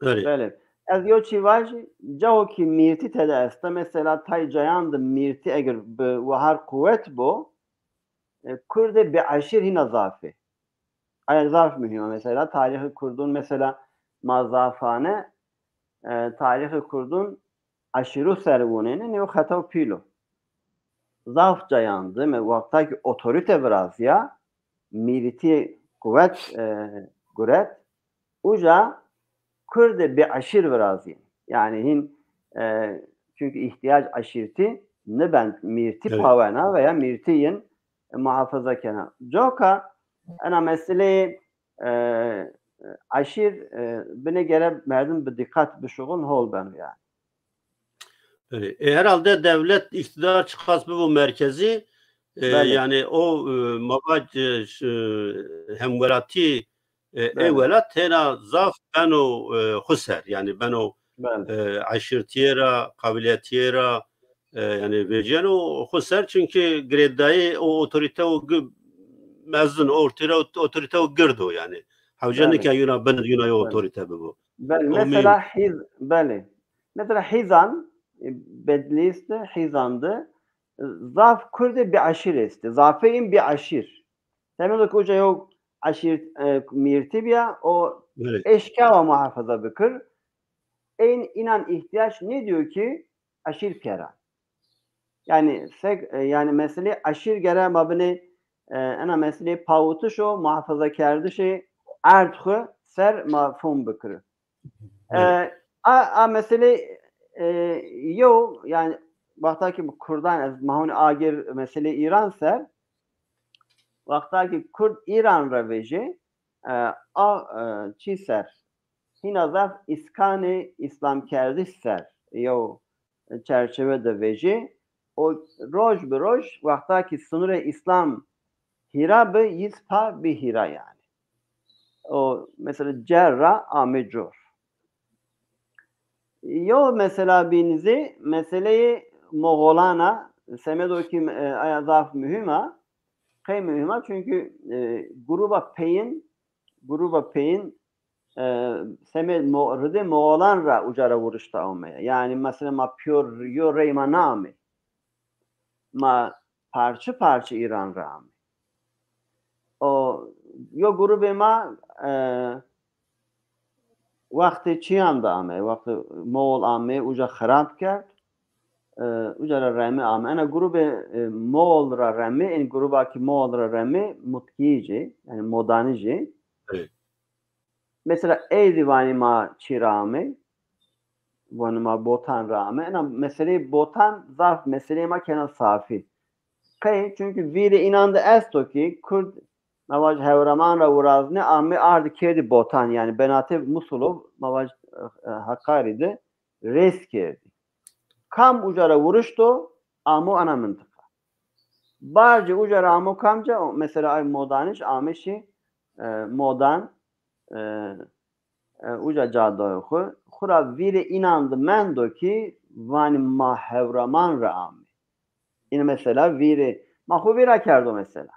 erê. Belê. Ez yo çî vajî, cawo kî mîrtî tede esta, mesela tay cayan de mîrtî eger bi wahar quwet bo, e, kurdê bieşîr hîna zaf ê. Aya zaf muhîm o mesela, tarîxê kurdun mesela ma zafane, e, tarîxê kurdun eşîru ser wunêne, nêo xeta û pîl o. Zaf cayan de, me wexta kî otorîte virazîya, mîrîtî quwet, e, guret, uca kurdê bieşîr virazîyê. Yanî hîn, e, çunkî îhtîyac eşîrtî nibend mîrtî Evet. pawena veya mîrtî yin muhafaza kena. Coka ena meseleyê, e, eşîr, e, binê gere merdim bi dîqat bişuxuln hol beno yanî. Belê. E, herhalde dewlet îktîdar çiqas bibo merkezî, e, Belê. yanî o, e, ma vac, e, ş-, e, hemwelatî, e, ê Belê. welat têna zaf beno, e, xwu ser. Yanî beno, Belê. e, eşîrtîye ra, qabilîyetîye ra, e, yanî vecîyeno xwu ser. Çunkî girêdayî o otorîte o gi-, mezin, o ortî ra otorîte o gird o yanî. Hewce Belê. nike yuna bin, yuna yo Belê. otorîte bibo. Belê, O mesela mîn- hîz, belê. Mesela hîzan, e, Bedlîs de, hîzan de, e, zaf kurdê bieşîr estê. Zafê yin bieşîr. Semedê ke uca yo eşîr, e, mîrtî bîya, o Belê. eşkawa muhafaza bikir. Ên înan îhtîyac nêdîyo kî eşîr pêra. Yanî sek, e, yanî meselê eşîr gere ma binê, e, ena meselê pawitiş û muhafazakerdişê erd xwu ser ma fom bikiri. E, Evet. a, a meselê, e, yew, yanî wexta ki kurdan ez ma hûnî agir meselê Îran ser, wexta ki kurd Îran ra vejê, e, a, e, çî ser, hîna zaf îskanê îslamkerdiş ser yew çerçeve de vejê. O roj bi roj wexta ki sinurê îslam hîra bi, yîz pa bi hîra yanî. O mesela cer ra ame cor. Yo mesela bîn zî meseleyê Moxolan a, semedo ki, e, aya zaf muhîm a. Qey muhîm a? Çünkü, e, gruba peyin, gruba peyin, e, seme Mo-, ridê Moxolan ra uca ra wurişta ame. Yani mesela ma pîyor yo rey ma naame. Ma parçe parçe Îran ra ame. O yo grubê ma, e, wextê çiyan de ame, wextê Moğol ame, uca xirab kerd, e, uca ra reme ame. Ena grubê, e, Moğol ra reme, en gruba ki Moğol ra reme, Mutkî ci, yani Modanî ci. Evet. Mesela ey zî vanî ma çi ra ame, vanî ma Botan ra ame. Ena meseleyê Botan zaf meseleyê ma kena safî. Qey? Çünkü vîrê înan de esto ki Kurd, ma vaj, Hewraman ra wiraznê, ame ardî kerdî Botan, yani benatê Musulo, ma vaj, e, e, Hakkari de rêz kerdî. Kam uca ra wurişto, amo ana mintiqa. Barcê uca ra amo kamca? O, mesela ay Modanij ame şî, e, Modan, e, e, uca cadayê xwu. Xwu ra vîrê înan de mendo ki vanî ma Hewraman ra ame. Îne mesela vîrê, ma xwu vîra kerdo mesela.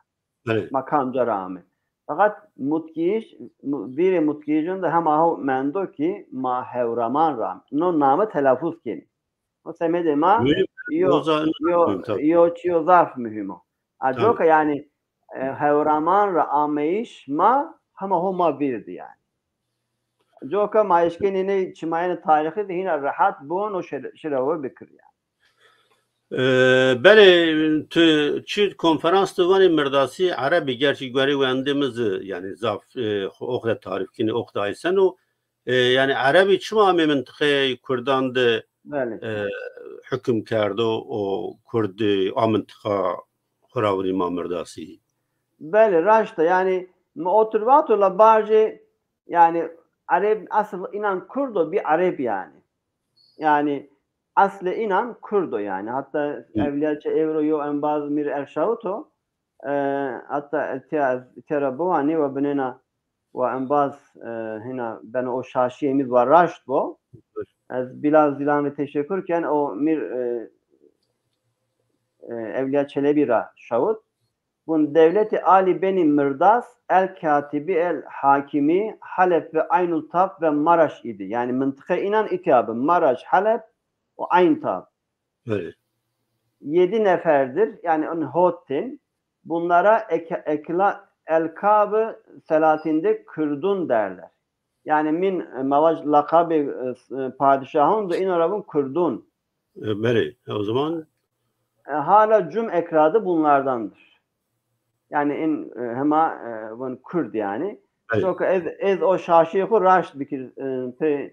Evet. Ma kamca ra ame. Feqet Mutkîj, mu-, vîrê Mutkîjûn de hema ho mendo ki ma Hewraman ra ame. No name telafuz kenî. O semedê ma Muhîm. yo, Roza yo, muhîm, tabii. Yo çîyo zaf muhîm o. A, Tabii. Coka yani, e, Hewraman ra ameyîş ma hema ho ma vîr di yani. Coka ma eşkenî nê çimayêne tarîxî de hîna rehat bon o şire-, şirewe bikir yani. E, belê, tu çi konferans de vanê mirdasî erebî, gerçî guerê wendê mi zî, yani zaf, e, oxre tarîf kenî, oxre aysen o. E, yani erebî çima amê mintiqeyê kurdan de, Belê. e, hukm kerdo û kurd a mintiqa xwu ra winî ma mirdasî? Belê, raşt a. Yani mi otur vato la barcê, yani ereb, asıl înan kurd o, bî ereb yani. Yani aslê înan kurd o yani. Hatta Hı. Evliya Çe-, ewro yo embaz Mîr Erşawit o. E, hatta etya ez tera biwanî we binêna we embaz, e, hina beno o şaşîyê mi wa raşt bo. Ez bila zilan rê teşekur ken o Mîr, e, e, Evliya Çelebi ra şawit. Bun dewletê Alî Benî Mirdas, El Katibî El Hakimî, Halep ve Aynul Tap ve Maraş îdî. Yani mintiqe înan îtya bi. Maraş, Halep û Ayn Tap. Belê. Yedi neferdir, yani on hot tên. Bunlara ek-, ekla-, elkabı Selahattin'de Kürdün derler. Yani min, e, ma vaj lakabê, e, s-, e, padişahun de îno ra vun Kürdün. E, belê, o zaman E, hala cum ekradı bunlardandır. Yani in, e, hema, e, vun Kürd yani. Belê. Çok ez, ez o şaşîyê xwu raşt bikir, e, pê,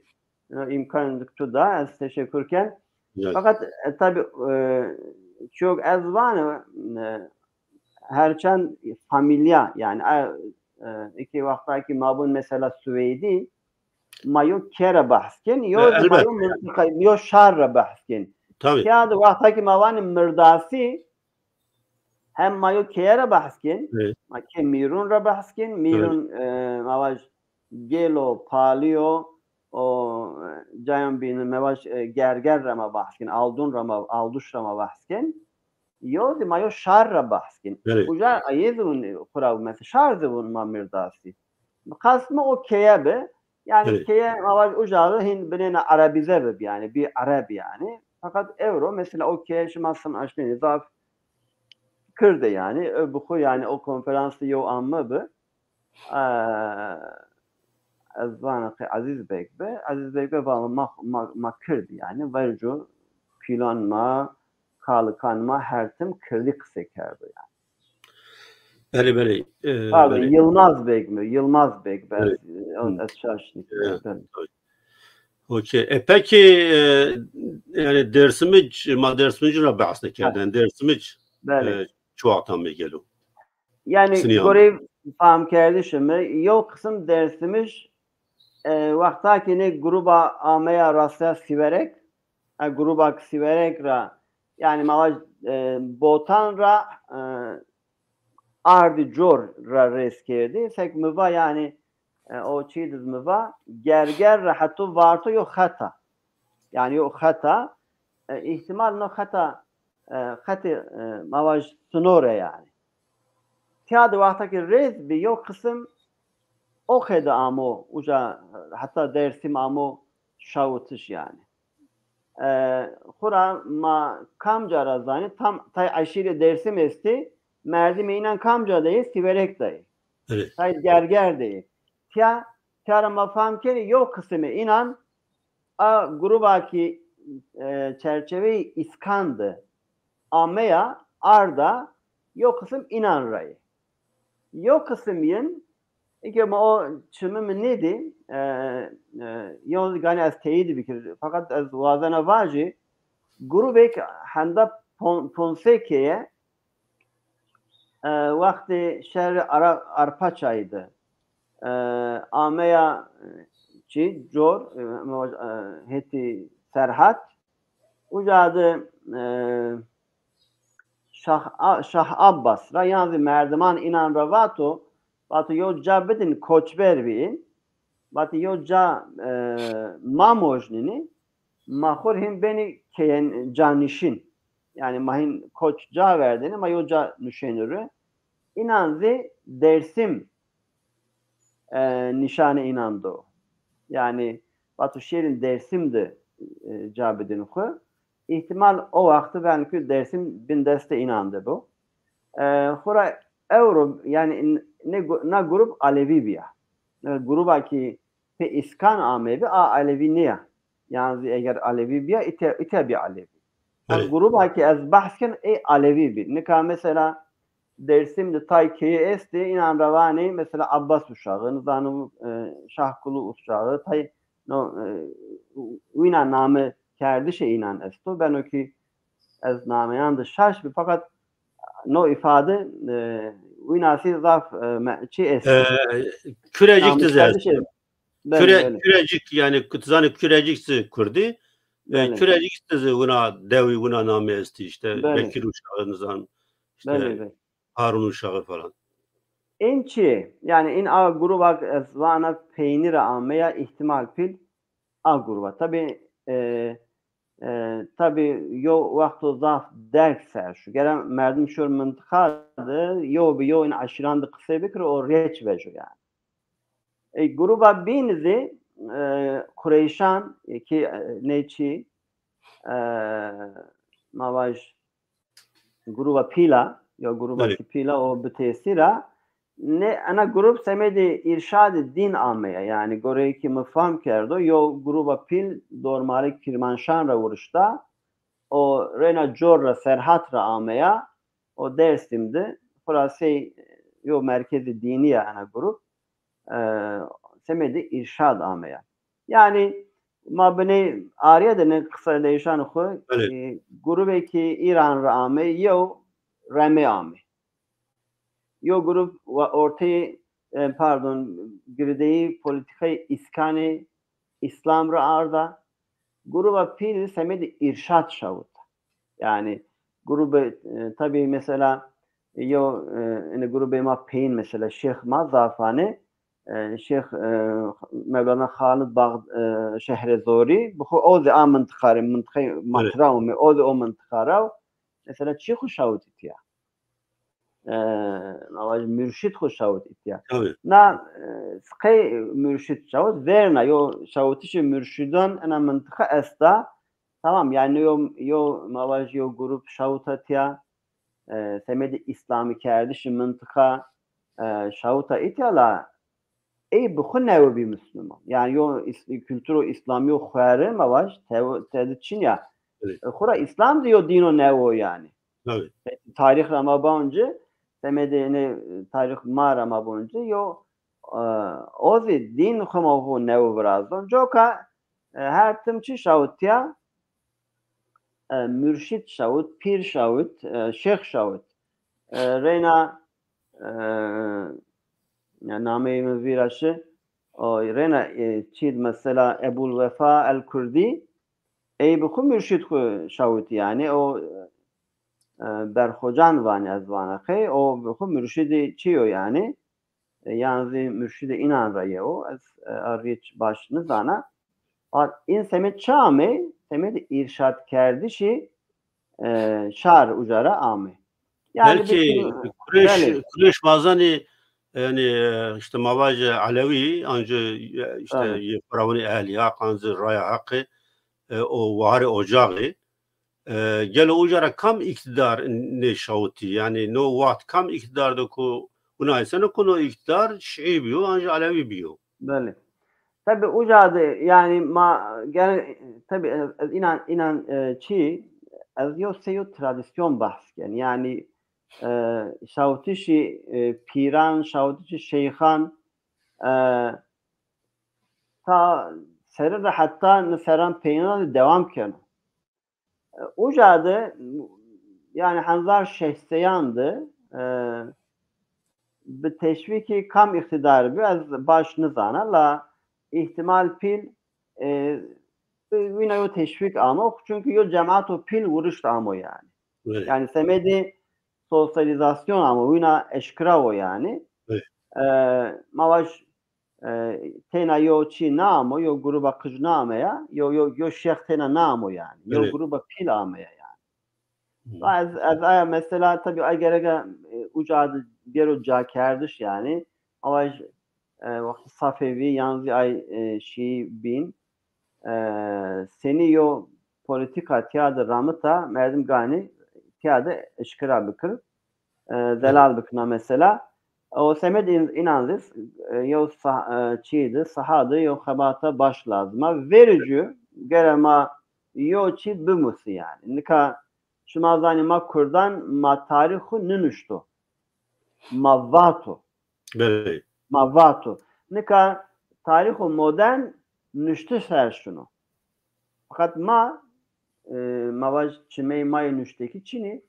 e, îmkan tu da, ez teşekur ken. Güzel. Fakat, e, tabi, e, çok ez vana, e, herçend familya, yani, e, e, iki wexta ki ma bun mesela Süveydi, ma yo kê ra behs ken, yo E, ma elbet. yo mintiqa, yo şar ra behs ken. Tabi. Kê de wexta ki ma vanê Mirdasî, hem ma yo keye ra behs ken, Evet. ma kê Mîrun ra behs ken, Mîrun, e, ma vaj Gêlo, Palîyo, o, e, cayan bîn, ma vaj, e, Gerger ra ma behs ken, Aldun ra ma, Alduş ra ma behs ken. Yo zî ma yo şar ra behs ken. Evet. Uca ayê zî vun, xwu ra mesela şar zî vun ma Mirdasî. Qest mi o keye bi. Yani Evet. keye ma vaj uca zî hin binêna erebîze bi yani, bî ereb yani. Fakat ewro mesela o keye şima sin aşnenî zaf Kird ê yani. Ew bi xwu yani o konferans de yew amme bi. E, ez vana qey Ezîz Beg bi. Ezîz Beg bi vana ma, ma, ma Kird yani. Verco pîlan ma, kalikan ma her tim Kirdî qisey kerdo yani. Belê, belê. E, Pardon, belê. Yılmaz Beg mi? Yılmaz Beg, ben, Evet. e, Hı. ez şaştım. Evet, Belê. tabii. Okey. E, peki, e, yani Dêrsimij, ma Dêrsimij ra behs Ha. kerdin. Dêrsimij, Belê. e, çi wextan mi gelo? Yani Sinî gorê famkerdişê mi, yew qisim Dêrsimij, e, wexta ki nê gruba ameya rastaya Sîwerek, e, gruba ki Sîwerek ra, yani ma vaj, e, Botan ra, e, ardî cor ra rêz kerdî. Sek mi va yani E, o çî di mi va, gerger ra heto varto yo xeta. Yanî yo xeta, e, îhtimal no xeta, e, xetê, e, ma vaj sinore yanî. Tiya de wexta ke rêz bi yo qisim o qeyde amo, uca heta Dêrsim amo şawitiş yanî. E, xura ma kamca ra zanî, tam tay eşîrê Dêrsim estî, merdimê înan kamca de yê, Sîwerek de yê. Evet. Tay Gerger de yê. Tiya, tiya ra ma fam kenî yo qisimê înan a gruba kî, e, çerçeveyê îskan de ameya arda yo qisim înan ra yê. Yo qisim yin, eke ma o çimi mi nêdî, e, e, yo ganî ez teyîd bikir. Fakat ez wazena vajî, grubêk henda pon-, ponsekeye, e, wextê şerê Ara-, Arpaçayî de, e, ameya, e, çi, cor, e, e, hetî Serhat, uca de, e, Şah, A-, Şah Abbas ra yan zî merdiman înan ra vato, vato yo ca bidin koçber bîn, vato yo ca, e, ma mojnînî, ma xo rê hîn benî keyen canişîn. Yanî ma hîn koç ca verdêne, ma yo ca nuşenî ri. Înan zî Dêrsim, e, nîşanê înan do. Yanî vato şêrîn Dêrsim de, e, ca bidin xwu. Îhtimal o wexti belkî Dêrsim bin destê înan de bo. E, xwura ewro, yanî n-, ne gu-, na grup Alevî bîya. E, gruba kî pê îskan ameybi, a Alevî nîya. Yan zî eger Alevî bîya, îte, îte bî Alevî. A Belê. Gruba kî ez behs ken, ey Alevî bî. Nika mesela Dêrsim de tay keyî estê, înan ra vanê mesela Abbas uşağı, nizano, e, Şahkulu uşağı, tay no, e, wîna name kerdişê înan esto. Beno kî ez nameyan de şaş bi, fakat no îfade, e, wîna sî zaf, e, me-, çi esto. E, Kürecik de zî esto. Belê, Küre-, belê. Kürecik, yanî, tu zanî Kürecik zî kurdî. E, belê. Kürecik de zî wina dewî, wina namê estî, îşte, belê. Bekir uşağı, nizan, îşte, belê, belê. Harun uşağı falan. În çi? Yanî în a gruba ez vana peynî ra ameya, îhtimal pîl a gruba. Tabî, e, e, tabî yo wexto zaf derg ser şu. Gere merdim şor mintiqa de, yo bi yo în eşîran de qisey bikiro, o rêç vejo yanî. E, gruba bîn zî, e, Qureyşan, e, kî, e, nê çî, e, ma vaj gruba pîl a, yo gruba, belê, kî pîl a, o bi tesîr a. Nê, ena grup semedê îrşadê dîn ameya. Yanî goreyê kî mi fam kerdo, yo gruba pîl dormarê Kîrmanşan ra wurişta, o reyna cor ra, Serhat ra ameya, o Dêrsim de, xwura sey yo merkezê dînî ya ena grup, e, semedê îrşad ameya. Yanî ma binê arîye de nê qisa deyîşanê xwu, belê, e, grubê kî Îran ra amey, yew Remê amey. Yo grup wa-, orteyê, e, pardon, girdeyê polîtîkayê îskanê Îslam ra arda. Gruba pîl semedê îrşad şawita. Yanî grubê, e, tabî mesela yo, e, ene grubê ma peyin mesela Şêx ma zafanê, e, Şêx, e, Mewlana Xalid Bağ-, e, Şehrezorî, bi xwu o zî a mintiqa rê, mintiqayê, evet, Matra ûmê, o zî o mintiqa ra, mesela çî xwu şawitî tîya. E, ma vajî murşid xwu şawit îtya. Tabî. Na, e, qey murşid şawit verna, yo şawitişê murşidan ena mintiqa esta. Tamam, yanî yo, yo ma vajî yo grup şawita tîya, e, semedê îslamî kerdişî mintiqa, e, şawita îtya la ey bi xwu newe bî musluman. Yanî yo îs-, kulturo îslamî yo xwu rê ma vaj tew-, tedi çin ya. Evet. E, xwura Îslam zî yo dîno newe yanî. Tabî. Tarîx ra ma bonci, semedê ene tarîx ma ra ma bonci, yo, e, o zî dîn xwu ma xwu newe virazon. Coka, e, her tim çi şawit tîya, e, murşid şawit, pîr şawit, e, şêx şawit. E, reyna, e, ya nameyê mi vîra şi, o reyna, e, çîd mesela Ebul Wefa El Kurdî, ey bi xwu murşid xwu şawitî yanî, o, e, Berxocan vanî ez vana qey, o bi xwu murşidî çi yo yanî. e, yan zî murşîdê înan ra yew o. Ez, e, a rîç baş nizana. A, în semed çi ame? Semedê îrşadkerdişî, e, şar uca ra ame. Yani belkî bir, Kureyş, belê. Kureyş ma zanî, yani, e, işte ma vajê Elewî, ancî, e, işte, belê, yê Firavunî Ehlî Haq, ancî Raya Haqî, e, o waharê ocaxî. E, gelo uca ra kam îktîdar nê şawitî? Yani no waxt kam îktîdar de ku, wina înseno ku no îktîdar şîî bîyo, ancî Elewî bîyo. Belê. Tabi uca de yani ma gel tabi ez, ez înan înan, e, çi ez yo sey yo tradisyon bahs ken. Yani, e, şawitişî, e, pîran, şawitişî şeyxan, e, ta serî de heta ni serran peyînan de dewam keno. E, uca de, yani hezar şeş seyan de, e, bi teşwîkî kam îqtîdar bi, ez baş nizana, la îhtimal pîl, e, wîna yo teşwîk amo, çunkî yo cemato pîl wurişt amo yani. Belê. Yani semedê sosyalizasyon amo, wîna eşkira wo yani. Belê. E, ma vaj, e, têna yo çî naamo, yo gruba qij naameya, yo, yo, yo şêx têna naamo yani. Yo, belê, gruba pîl ameya yani. Hı. Va ez, ez aya mesela tabi ay gereka, e, uca de gero cakerdiş yani. Ama, e, wextî Safevî yan zî ay, e, Şîî bîn, e, senî yo polîtîka tîya de ramita, merdim ganî tîya de eşkira bikir, e, zelal bikina mesela. O semed în-, înan zî, e, yew sa-, e, çî de, saha de yew xebata baş lazim a. Verî cû gere ma yo çî bimusî yani. Nika şima zanî ma kurdan ma tarîx xwu ninuşto. Ma vato. Belê. Ma vato. Nika tarîxo modern nuştiş ser şino. Fakat ma, e, ma vaj çimey ma yê nuştekî çinî.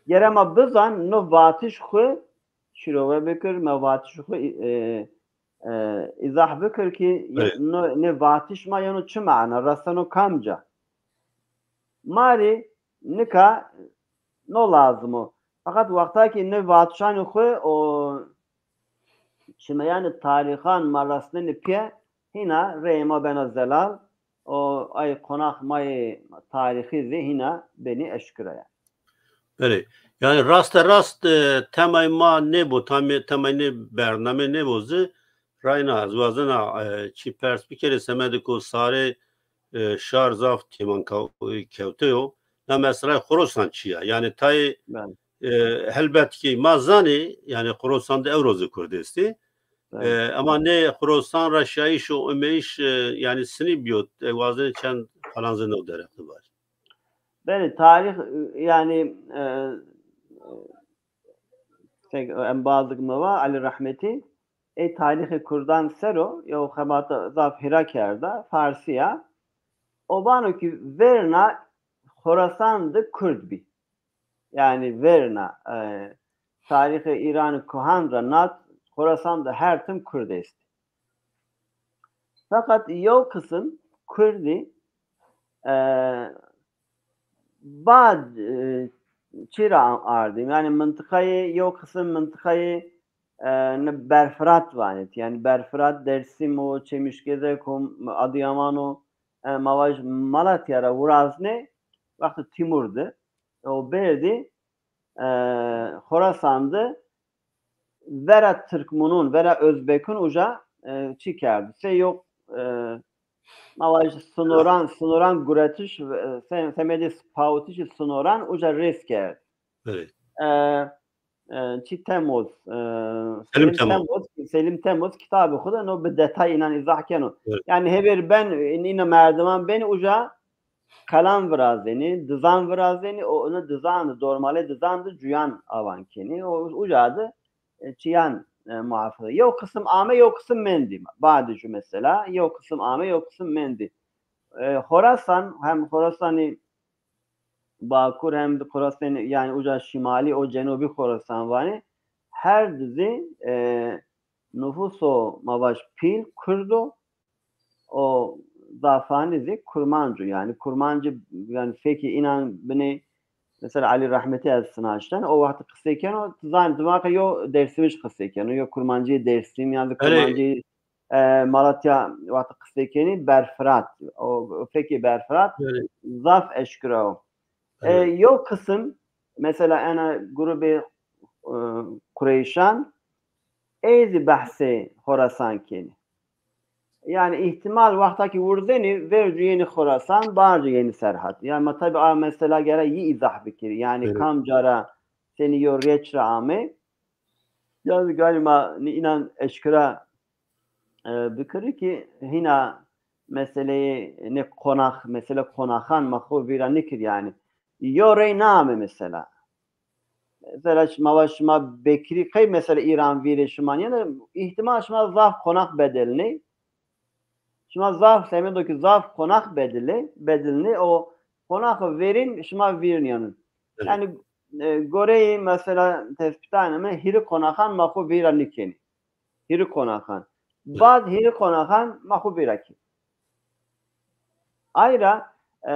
Gere ma bizan no vatiş xwu şîrove bikir, ma vatiş xwu, e, e, îzah bikir ki, belê, no, nê vatiş ma yeno çi mana, reseno kamca. Ma rê nika no lazim o. Fakat wexta ki nê vatişanê xwu o çimeyanê tarîxan ma resnenê pîye, hîna reyê ma bena zelal, o ay qonax ma yê tarîxî zî hîna benî eşkira ya. Belê. Yani raste rast, e, temay ma nêbo, tamê, temay nê bername nêbo zî, rayna ez wazena, e, çî pers bikerê, semedê ku sarê, e, şar zaf têman ka-, kewte yo. Na mesela Xorasan çi ya? Yani tayê, belê, e, helbet ki ma zanê, yani Xorasan de ewro zî Kurd estê. Belê. E, ama nê Xorasan ra şayîş û umeyîş, e, yani sinî bîyo, e, wazenê çend falan zî no derheq de vaj. Belê, tarîx, e, yani, e, tek embazik mi va, Elî Rehmetî, ey tarîxê kurdan ser o, yew xebata zaf hîra kerda, farsî ya. O vano ki verna Xorasan de kurd bî. Yani verna, e, tarîxê Îranê kuhan ra nat, Xorasan de her tim kurd estî. Fakat yew qisim kurdî, e, bad, e, çî ra ardî. Yani mintiqayê, yew qisim mintiqayê, e, ne Berfirat vanêt. Yani Berfirat, Dersim o, Çemîşgezek o, Adıyaman o, e, ma vaj Malatya ra viraznê, wextê Timur de, e, o berdî, e, Xorasan de vera Tirkmunun, vera Özbekun uca, e, çî kerd. Sey yok, e, ma vaj sinoran, sinoran guretiş, e, se-, semedê pawitişê sinoran uca rêz kerd. Evet. E, e, çî Temoz, e, Selim Selim Temoz. Temoz, Selim Temoz kitabê xwu de no bi detay înan îzah keno. Evet. Yani hêver ben, îna merdiman benî uca qelam virazenî, dizan virazenî, o, ino dizan de, dormalê dizan de cuyan awan kenî. O, uca de, e, çiyan, e, muhafaza. Yew qisim ame, yew qisim mendî. Badê ju mesela, yew qisim ame, yew qisim mendî. E, Xorasan, hem Xorasanî Bakur hem de Xorasanî, yani uca şimalî û cenubî Xorasan vanê, her di zî, e, nufus o ma vaj pîl kurd o, o zafanî zî kurmanc o. Yani kurmancî, yani fekê înan binê, Mesela Elî Rehmetî ez sinaşten, o wextî qisey keno, ti zanî, ti vake yo Dêrsimij qisey keno, yo kurmancî Dêrsim, yan zî kurmancî, e, Malatya wextî qisey kenî, Berfirat, o, o fekê Berfirat zaf eşkira o. E, yo qisim, mesela ena grubê, e, Qureyşan, ey zî behsê Xorasan kenî. Yanî îhtimal wexta kî wirzenî, vercu yenî Xorasan, barcu yenî Serhat. Yanî ma tabî a mesela gere yî îzah bikirî. Yanî kamca ra senî yo rêç ra amey. Yanî ganî ma nî înan eşkera, e, bikirî kî hîna meseleyê nê qonax, mesele qonaxan ma xo vîra nikir yanî. Yo rey naame mesela. Mesela şima va şima Bekirî qey mesela îran vîrê şima nîyeno, îhtimal şima zaf qonax bedelnê. Şima zaf semedo ki zaf qonax bedilê, bedilnê, o qonaxo verîn şima vîr nîyeno. Yanî, e, goreyê mesela tespîtanê mi hîrê qonaxan ma xo vîra nîkenî. Hîrê qonaxan. Bad hîrê qonaxan ma xo vîra kenî. Ay ra, e,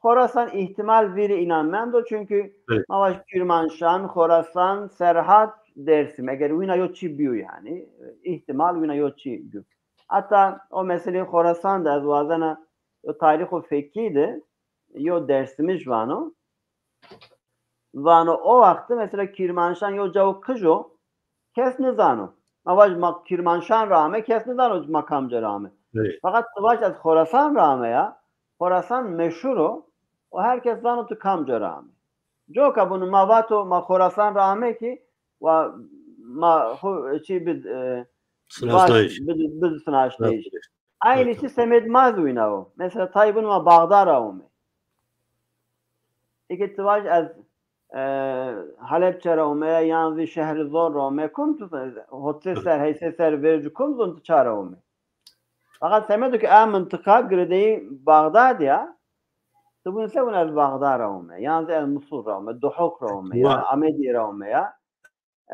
Xorasan îhtimal vîrê înan mendo, çunkî ma vaj Kîrmanşan, Xorasan, Serhat, Dêrsim. Eger wîna yo çî bîyo yanî, îhtimal wîna yo çî bîyo. Heta o meseleyê Xorasan de ez wazena yo tarîxo fekî de yo Dêrsimij vano. Vano o wextî mesela Kîrmanşan yo cawo kij o, kes nizano. Ma vaj ma Kîrmanşan ra ame, kes nizano ma kamca ra ame. Feqet ti vaj ez Xorasan ra ame ya, Xorasan meşhur o, o her kes zano tu kamca ra ame. Coka bunu ma vato ma Xorasan ra ame ki, wa ma xo çî bid, e, vaj bid, bid sinaşnayîş. Aynî çî semed ma zî wîna o. Mesela tay bunu ma Baxda ra ome. Eke ti vaj ez, e, Helepçe ra ome, yan zî şehrî zor ra ome, kum tu, hotse ser, heyse ser vercu kum zon tu ça ra ome. Feqet semedo ki a mintiqa girdeyî Baxdad ya, ti bunu se bunu ez Baxda ra ome, yan zî ez Musul ra ome, Duhok ra ome ya, Amedî ra ome ya.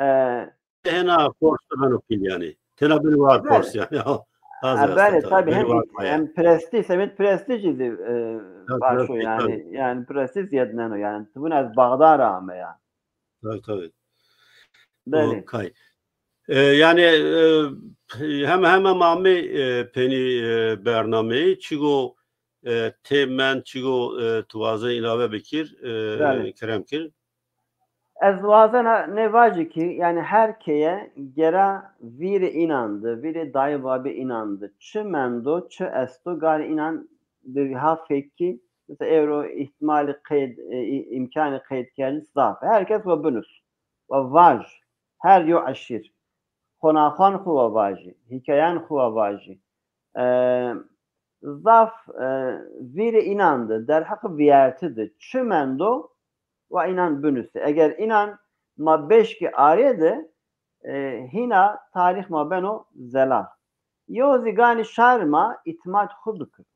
E, Hena kors beno pîl yanî. Tena bini war kors yanî. Ha, belê, tabî hem, hem prestîj, semed prestîjî zî, e, baş o yanî. Yanî prestîj zîyedneno yanî. Ti vun ez Baxda ra ame ya. Tabî, tabî. Belê. Kay. E, yanî, e, hem, hem, hem amê, e, penî, e, bernameyî, çigo, e, tê mend, çigo, e, tu wazen îlave bikir, e, kerem kir. Ez wazena nê vajî ki, yanî her keye gera vîrê înan de, vîrê dayê babê înan de çi mendo, çi esto, ganî înan bi ha fekî, mesela ewro îhtimalî qeyd, e, î-, îmkanî qeydkerdîş zaf. Her kes wa binus, wa vaj, her yo eşîr. Qonaxan xwu wa vajî, hîkayan xwu wa vajî. E, zaf, e, vîrê înan de, derheqê vîyertî de çi mendo, wa înan binusê. Eger înan ma beşkî arê de, e, hîna tarîx ma beno zelal. Yo zî ganî şar ma îtîmat xwu bikir.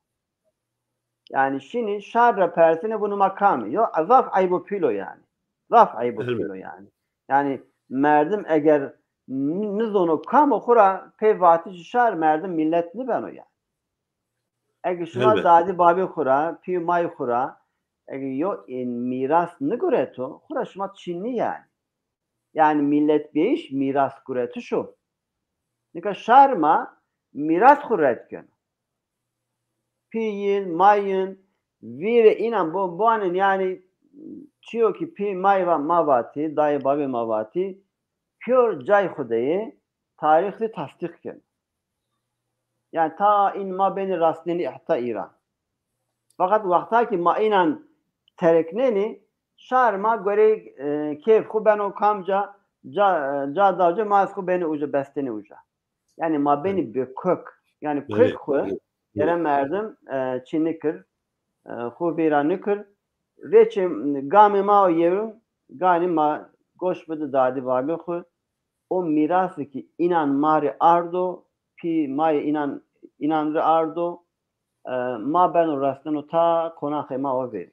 Yanî şinî şar ra persinê, vunî ma kam î? Yo, zaf eybo pîl o yanî. Zaf eybo pîl o yanî. Yanî merdim eger n-, nizono kam o, xwu ra pê vatişî şar merdim mîlet nibeno yanî. Ege şima dadî babê xwu ra, pî mayî xwu ra, ege yo, e, mîras nigureto, xwu ra şima çî nî yanî. Yanî mîletbîyayîş mîras guretiş o. Nika şar ma mîras xwu red keno. Pî yin, may yin, vîrê înan bo-, bonin yanî çîyo ki pî may va ma vatî, dayê babê ma vatî, pîyor cay xwu de yê, tarîx zî tasdîq keno. Yanî ta în ma benî rastnenî heta îran. Feqet wexta ki ma înan tereknenî, şar ma goreyê, e, keyf xwu beno kamca, ca, e, ca dace ma ez xwu benî uca, bestenî uca. Yanî ma benî bêkök. Yanî kök xwu gere merdim, e, çî nikir, e, xwu vîra nikir. Rêçê gamê ma o yewin, ganî ma goş bidi dadî babê xwu. O mîrasî ki înan ma rê ardo, pî mayê înan, înan rê ardo, e, ma beno resneno ta qonaxê ma o verî.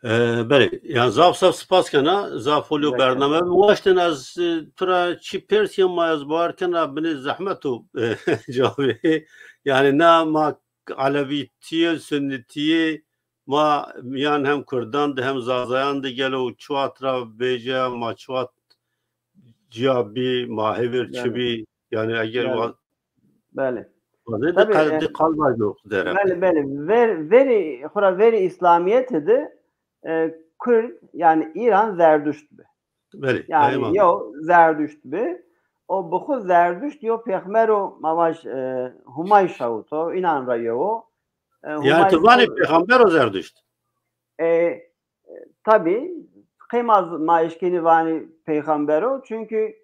E, belê, yanî zaf zaf spas kena, zaf holî yo bername. Waştên ez, e, tu ra çî persîya ma ez bawer kena binê zehmet o, e, cewabê. Yanî na ma elewîtîye, sunnetîye, Ma yan hem Kurdan de hem Zazayan de gelo çi wext ra vêce, ma çi wext ciya bî, ma hêvêr çi bî? Yani eger wa- Belê. Wazê de Tabii, qal-, e, de qal vajno derem. Belê, belê. Ver, verî, xura verî İslamiyetî de, e, Kurd, yani İran Zerdüşt bi. Belê. Yani yo Zerdüşt bi. O bi xu Zerdüşt yo pêxmero ma vaj, e, Humay şawito, inan ra yo. E, Yani tu vanî pêxember o Zerdüşt? E, e, tabii, qey ma, ma eşkenî vanî peyxamber o, çünkü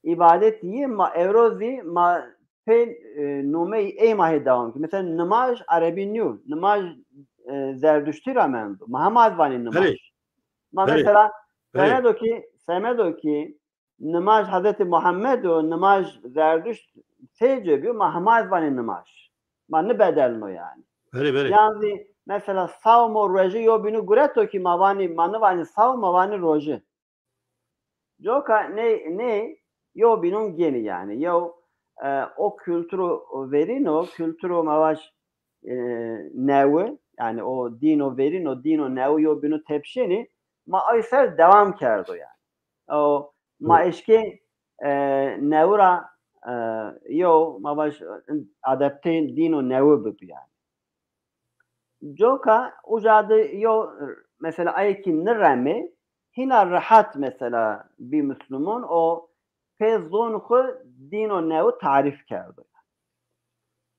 îbadet yê ma ewro zî ma pê, e, nomeyî ey ma hê dewam ki. Mesela nimaj erebî nîyo, nimaj, e, zerduştî ra mendo. Ma hema ez vanî nimaj. Belê. Ma mesela semedo ki, semedo ki nimaj Hazreti Muhammed o, nimaj zerduşt seyce biyo, ma hema ez vanî nimaj. Ma nibedelno yani. Belê, belê. Yan zî mesela sawm o rojî yo bînu gureto ki ma vanî, ma nivanî sawm, ma vanî rojî. Coka nê, nê yo bînun gênî yani. Yew, e, o kulturo verîn o, kulturo ma vaj, e, newi, yani o dîno verîn o, dîno newi yo bînu tepşenî, ma ay ser dewam kerdo yani. O ma eşkê, e, newi ra, e, yo ma vaj adapte dîno newi bibi yani. Coka uca de yo, mesela, ayê ki niremê, hîna rehet, mesela, bî Muslumun, o pê zon xu dîno newi tarîf kerdo.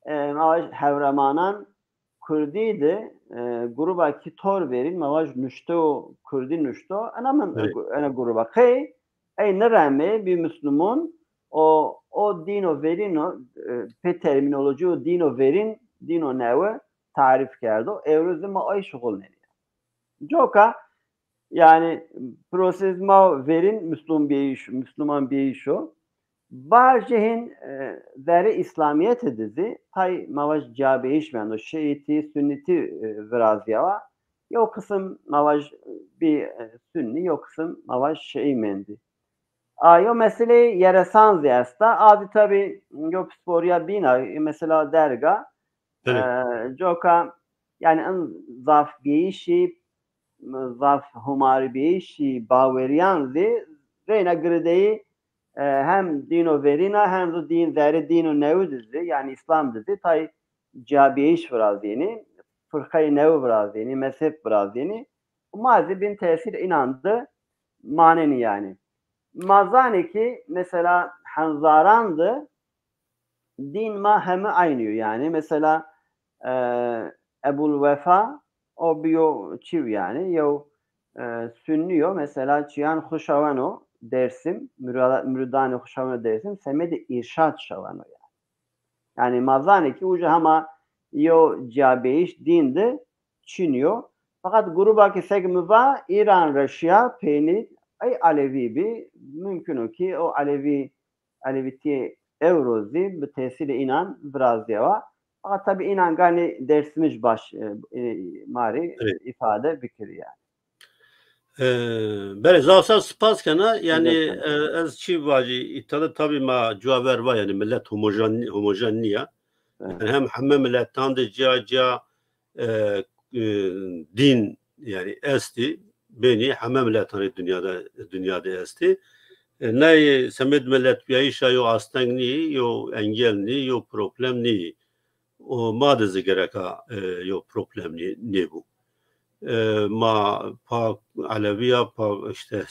E, ma vaj hewremanan Kurdî de, e, gruba ki tor verîn, ma vaj nuşto, Kurdî nuşto, ena min, ena gruba. Qey, ey niremê bî Muslumun, o, o dîno verîn o, e, pê termînolojîyo dîno verîn, dîno newi tarîf kerdo. Ewro zî ma ay şuxulnenî. Coka, yani, prosês ma verîn Muslum bîyîş, Musluman bîyîş o. Bajê hîn, e, verê Îslamîyetî de zî tay ma vaj cîyabêyîş mendo. Şîîtî, Sunnîtî, e, virazîyawa. Yew qisim ma vaj bî, e, Sunnî, yew qisim ma vaj Şîî mendî. A, yo meseleyê yeresan zî esta. A zî tabî yo pisporîya bîn a, mesela derg a. E, coka, yani, in zafbîyîşî, zaf humarîbîyîşî bawerîyan zî reyna girdeyî, e, hem dîno verîn a, hem zî dîn, zerê dîno newi de zî, yani Îslam de zî tay cîyabîyîş virazînî, firqeyê newi virazînî, mezheb virazînî. Ma zî bin tesîr înan de manenî yani. Ma zanê ki mesela henzaran de dîn ma heme aynî yo. Yani mesela, e, Ebul Wefa o biyo çiw yani, yew, e, Sunnî yo, mesela çîyan xu şaweno Dêrsim, murada-, muridanê xu şaweno Dêrsim, semedê îrşad şaweno yani. Yani ma zanê ki uca hema yo cîyabêyîş dîn de çin yo. Feqet gruba ki sek mi va Îran ra şîya peynî, ey Elewî bî, mumkin o ki o Elewî, Elewîtîyê ewro zî bi tesîrê înan virazîyawa. Feqet tabî înan ganî Dêrsimij baş, e, e, ma rê îfade bikirî yani. E, belê, zaf zaf spas kena. Yani, e, ez çi vajî, îta de tabî ma cuwa ver va, yani millet homojen, homojen nîya. Yani hem heme milletan de cîya cîya, e, e, dîn yani estî, benî heme milletanê dinya de, dinya de estî. E, ney semêd milletbîyayîşa yo asteng nîyî, yo engel nîyî, yo problem nîyî. O ma de zî gereka, e, yo problem nî-, nêbû. E, ma pa Elewî ya, pa işte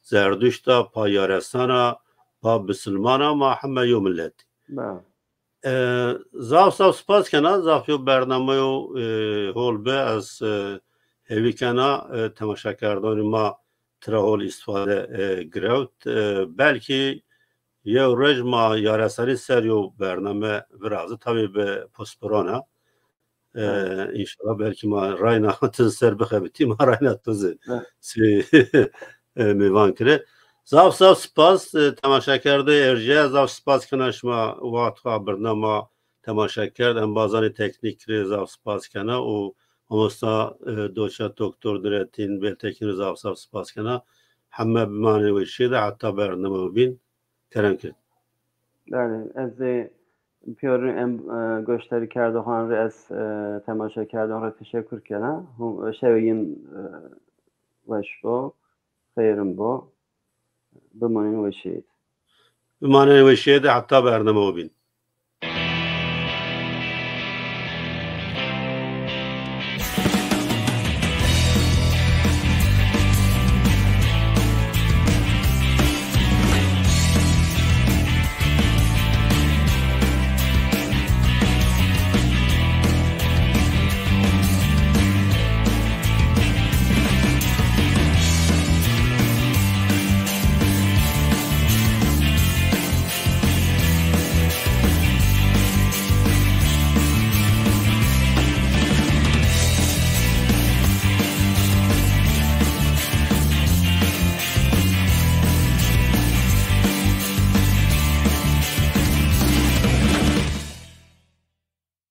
Zerduşt a, pa Yaresan a, pa Bisilman a, ma heme yo millet. E, zaf zaf spas kena, zaf yo bernameyo, e, hol bi, ez, e, hêvî kena, e, temaşekerdanê ma tira hol îstîfade, e, girewt. E, belkî yew roj ma Yaresanî ser yo bername virazî, tabî bi posporan a. E, înşallah belkî ma rayna tu zî ser bixebitî, ma rayna tu zî sê, e, mêvan kirê. Zaf zaf spas, e, temaşekerdê erjîye, zaf spas kena şima wext xo birna ma temaşe kerd. Embazanê teknîk rê zaf spas kena û mamosta, e, doçent doktor Nurettin Beltekin rê zaf zaf spas kena. Heme bimanê weşîye de heta bername bîn. Kerem kerd. Yani ez de Pêro em, e, goşdarîkerdoxan rê ez, e, temaşekerdoxan rê teşekur kena. Hum, e, şewê yin, e, weş bo, xeyrin bo. Bimanên weşîye de. Bimanên weşîye de heta bername o bîn.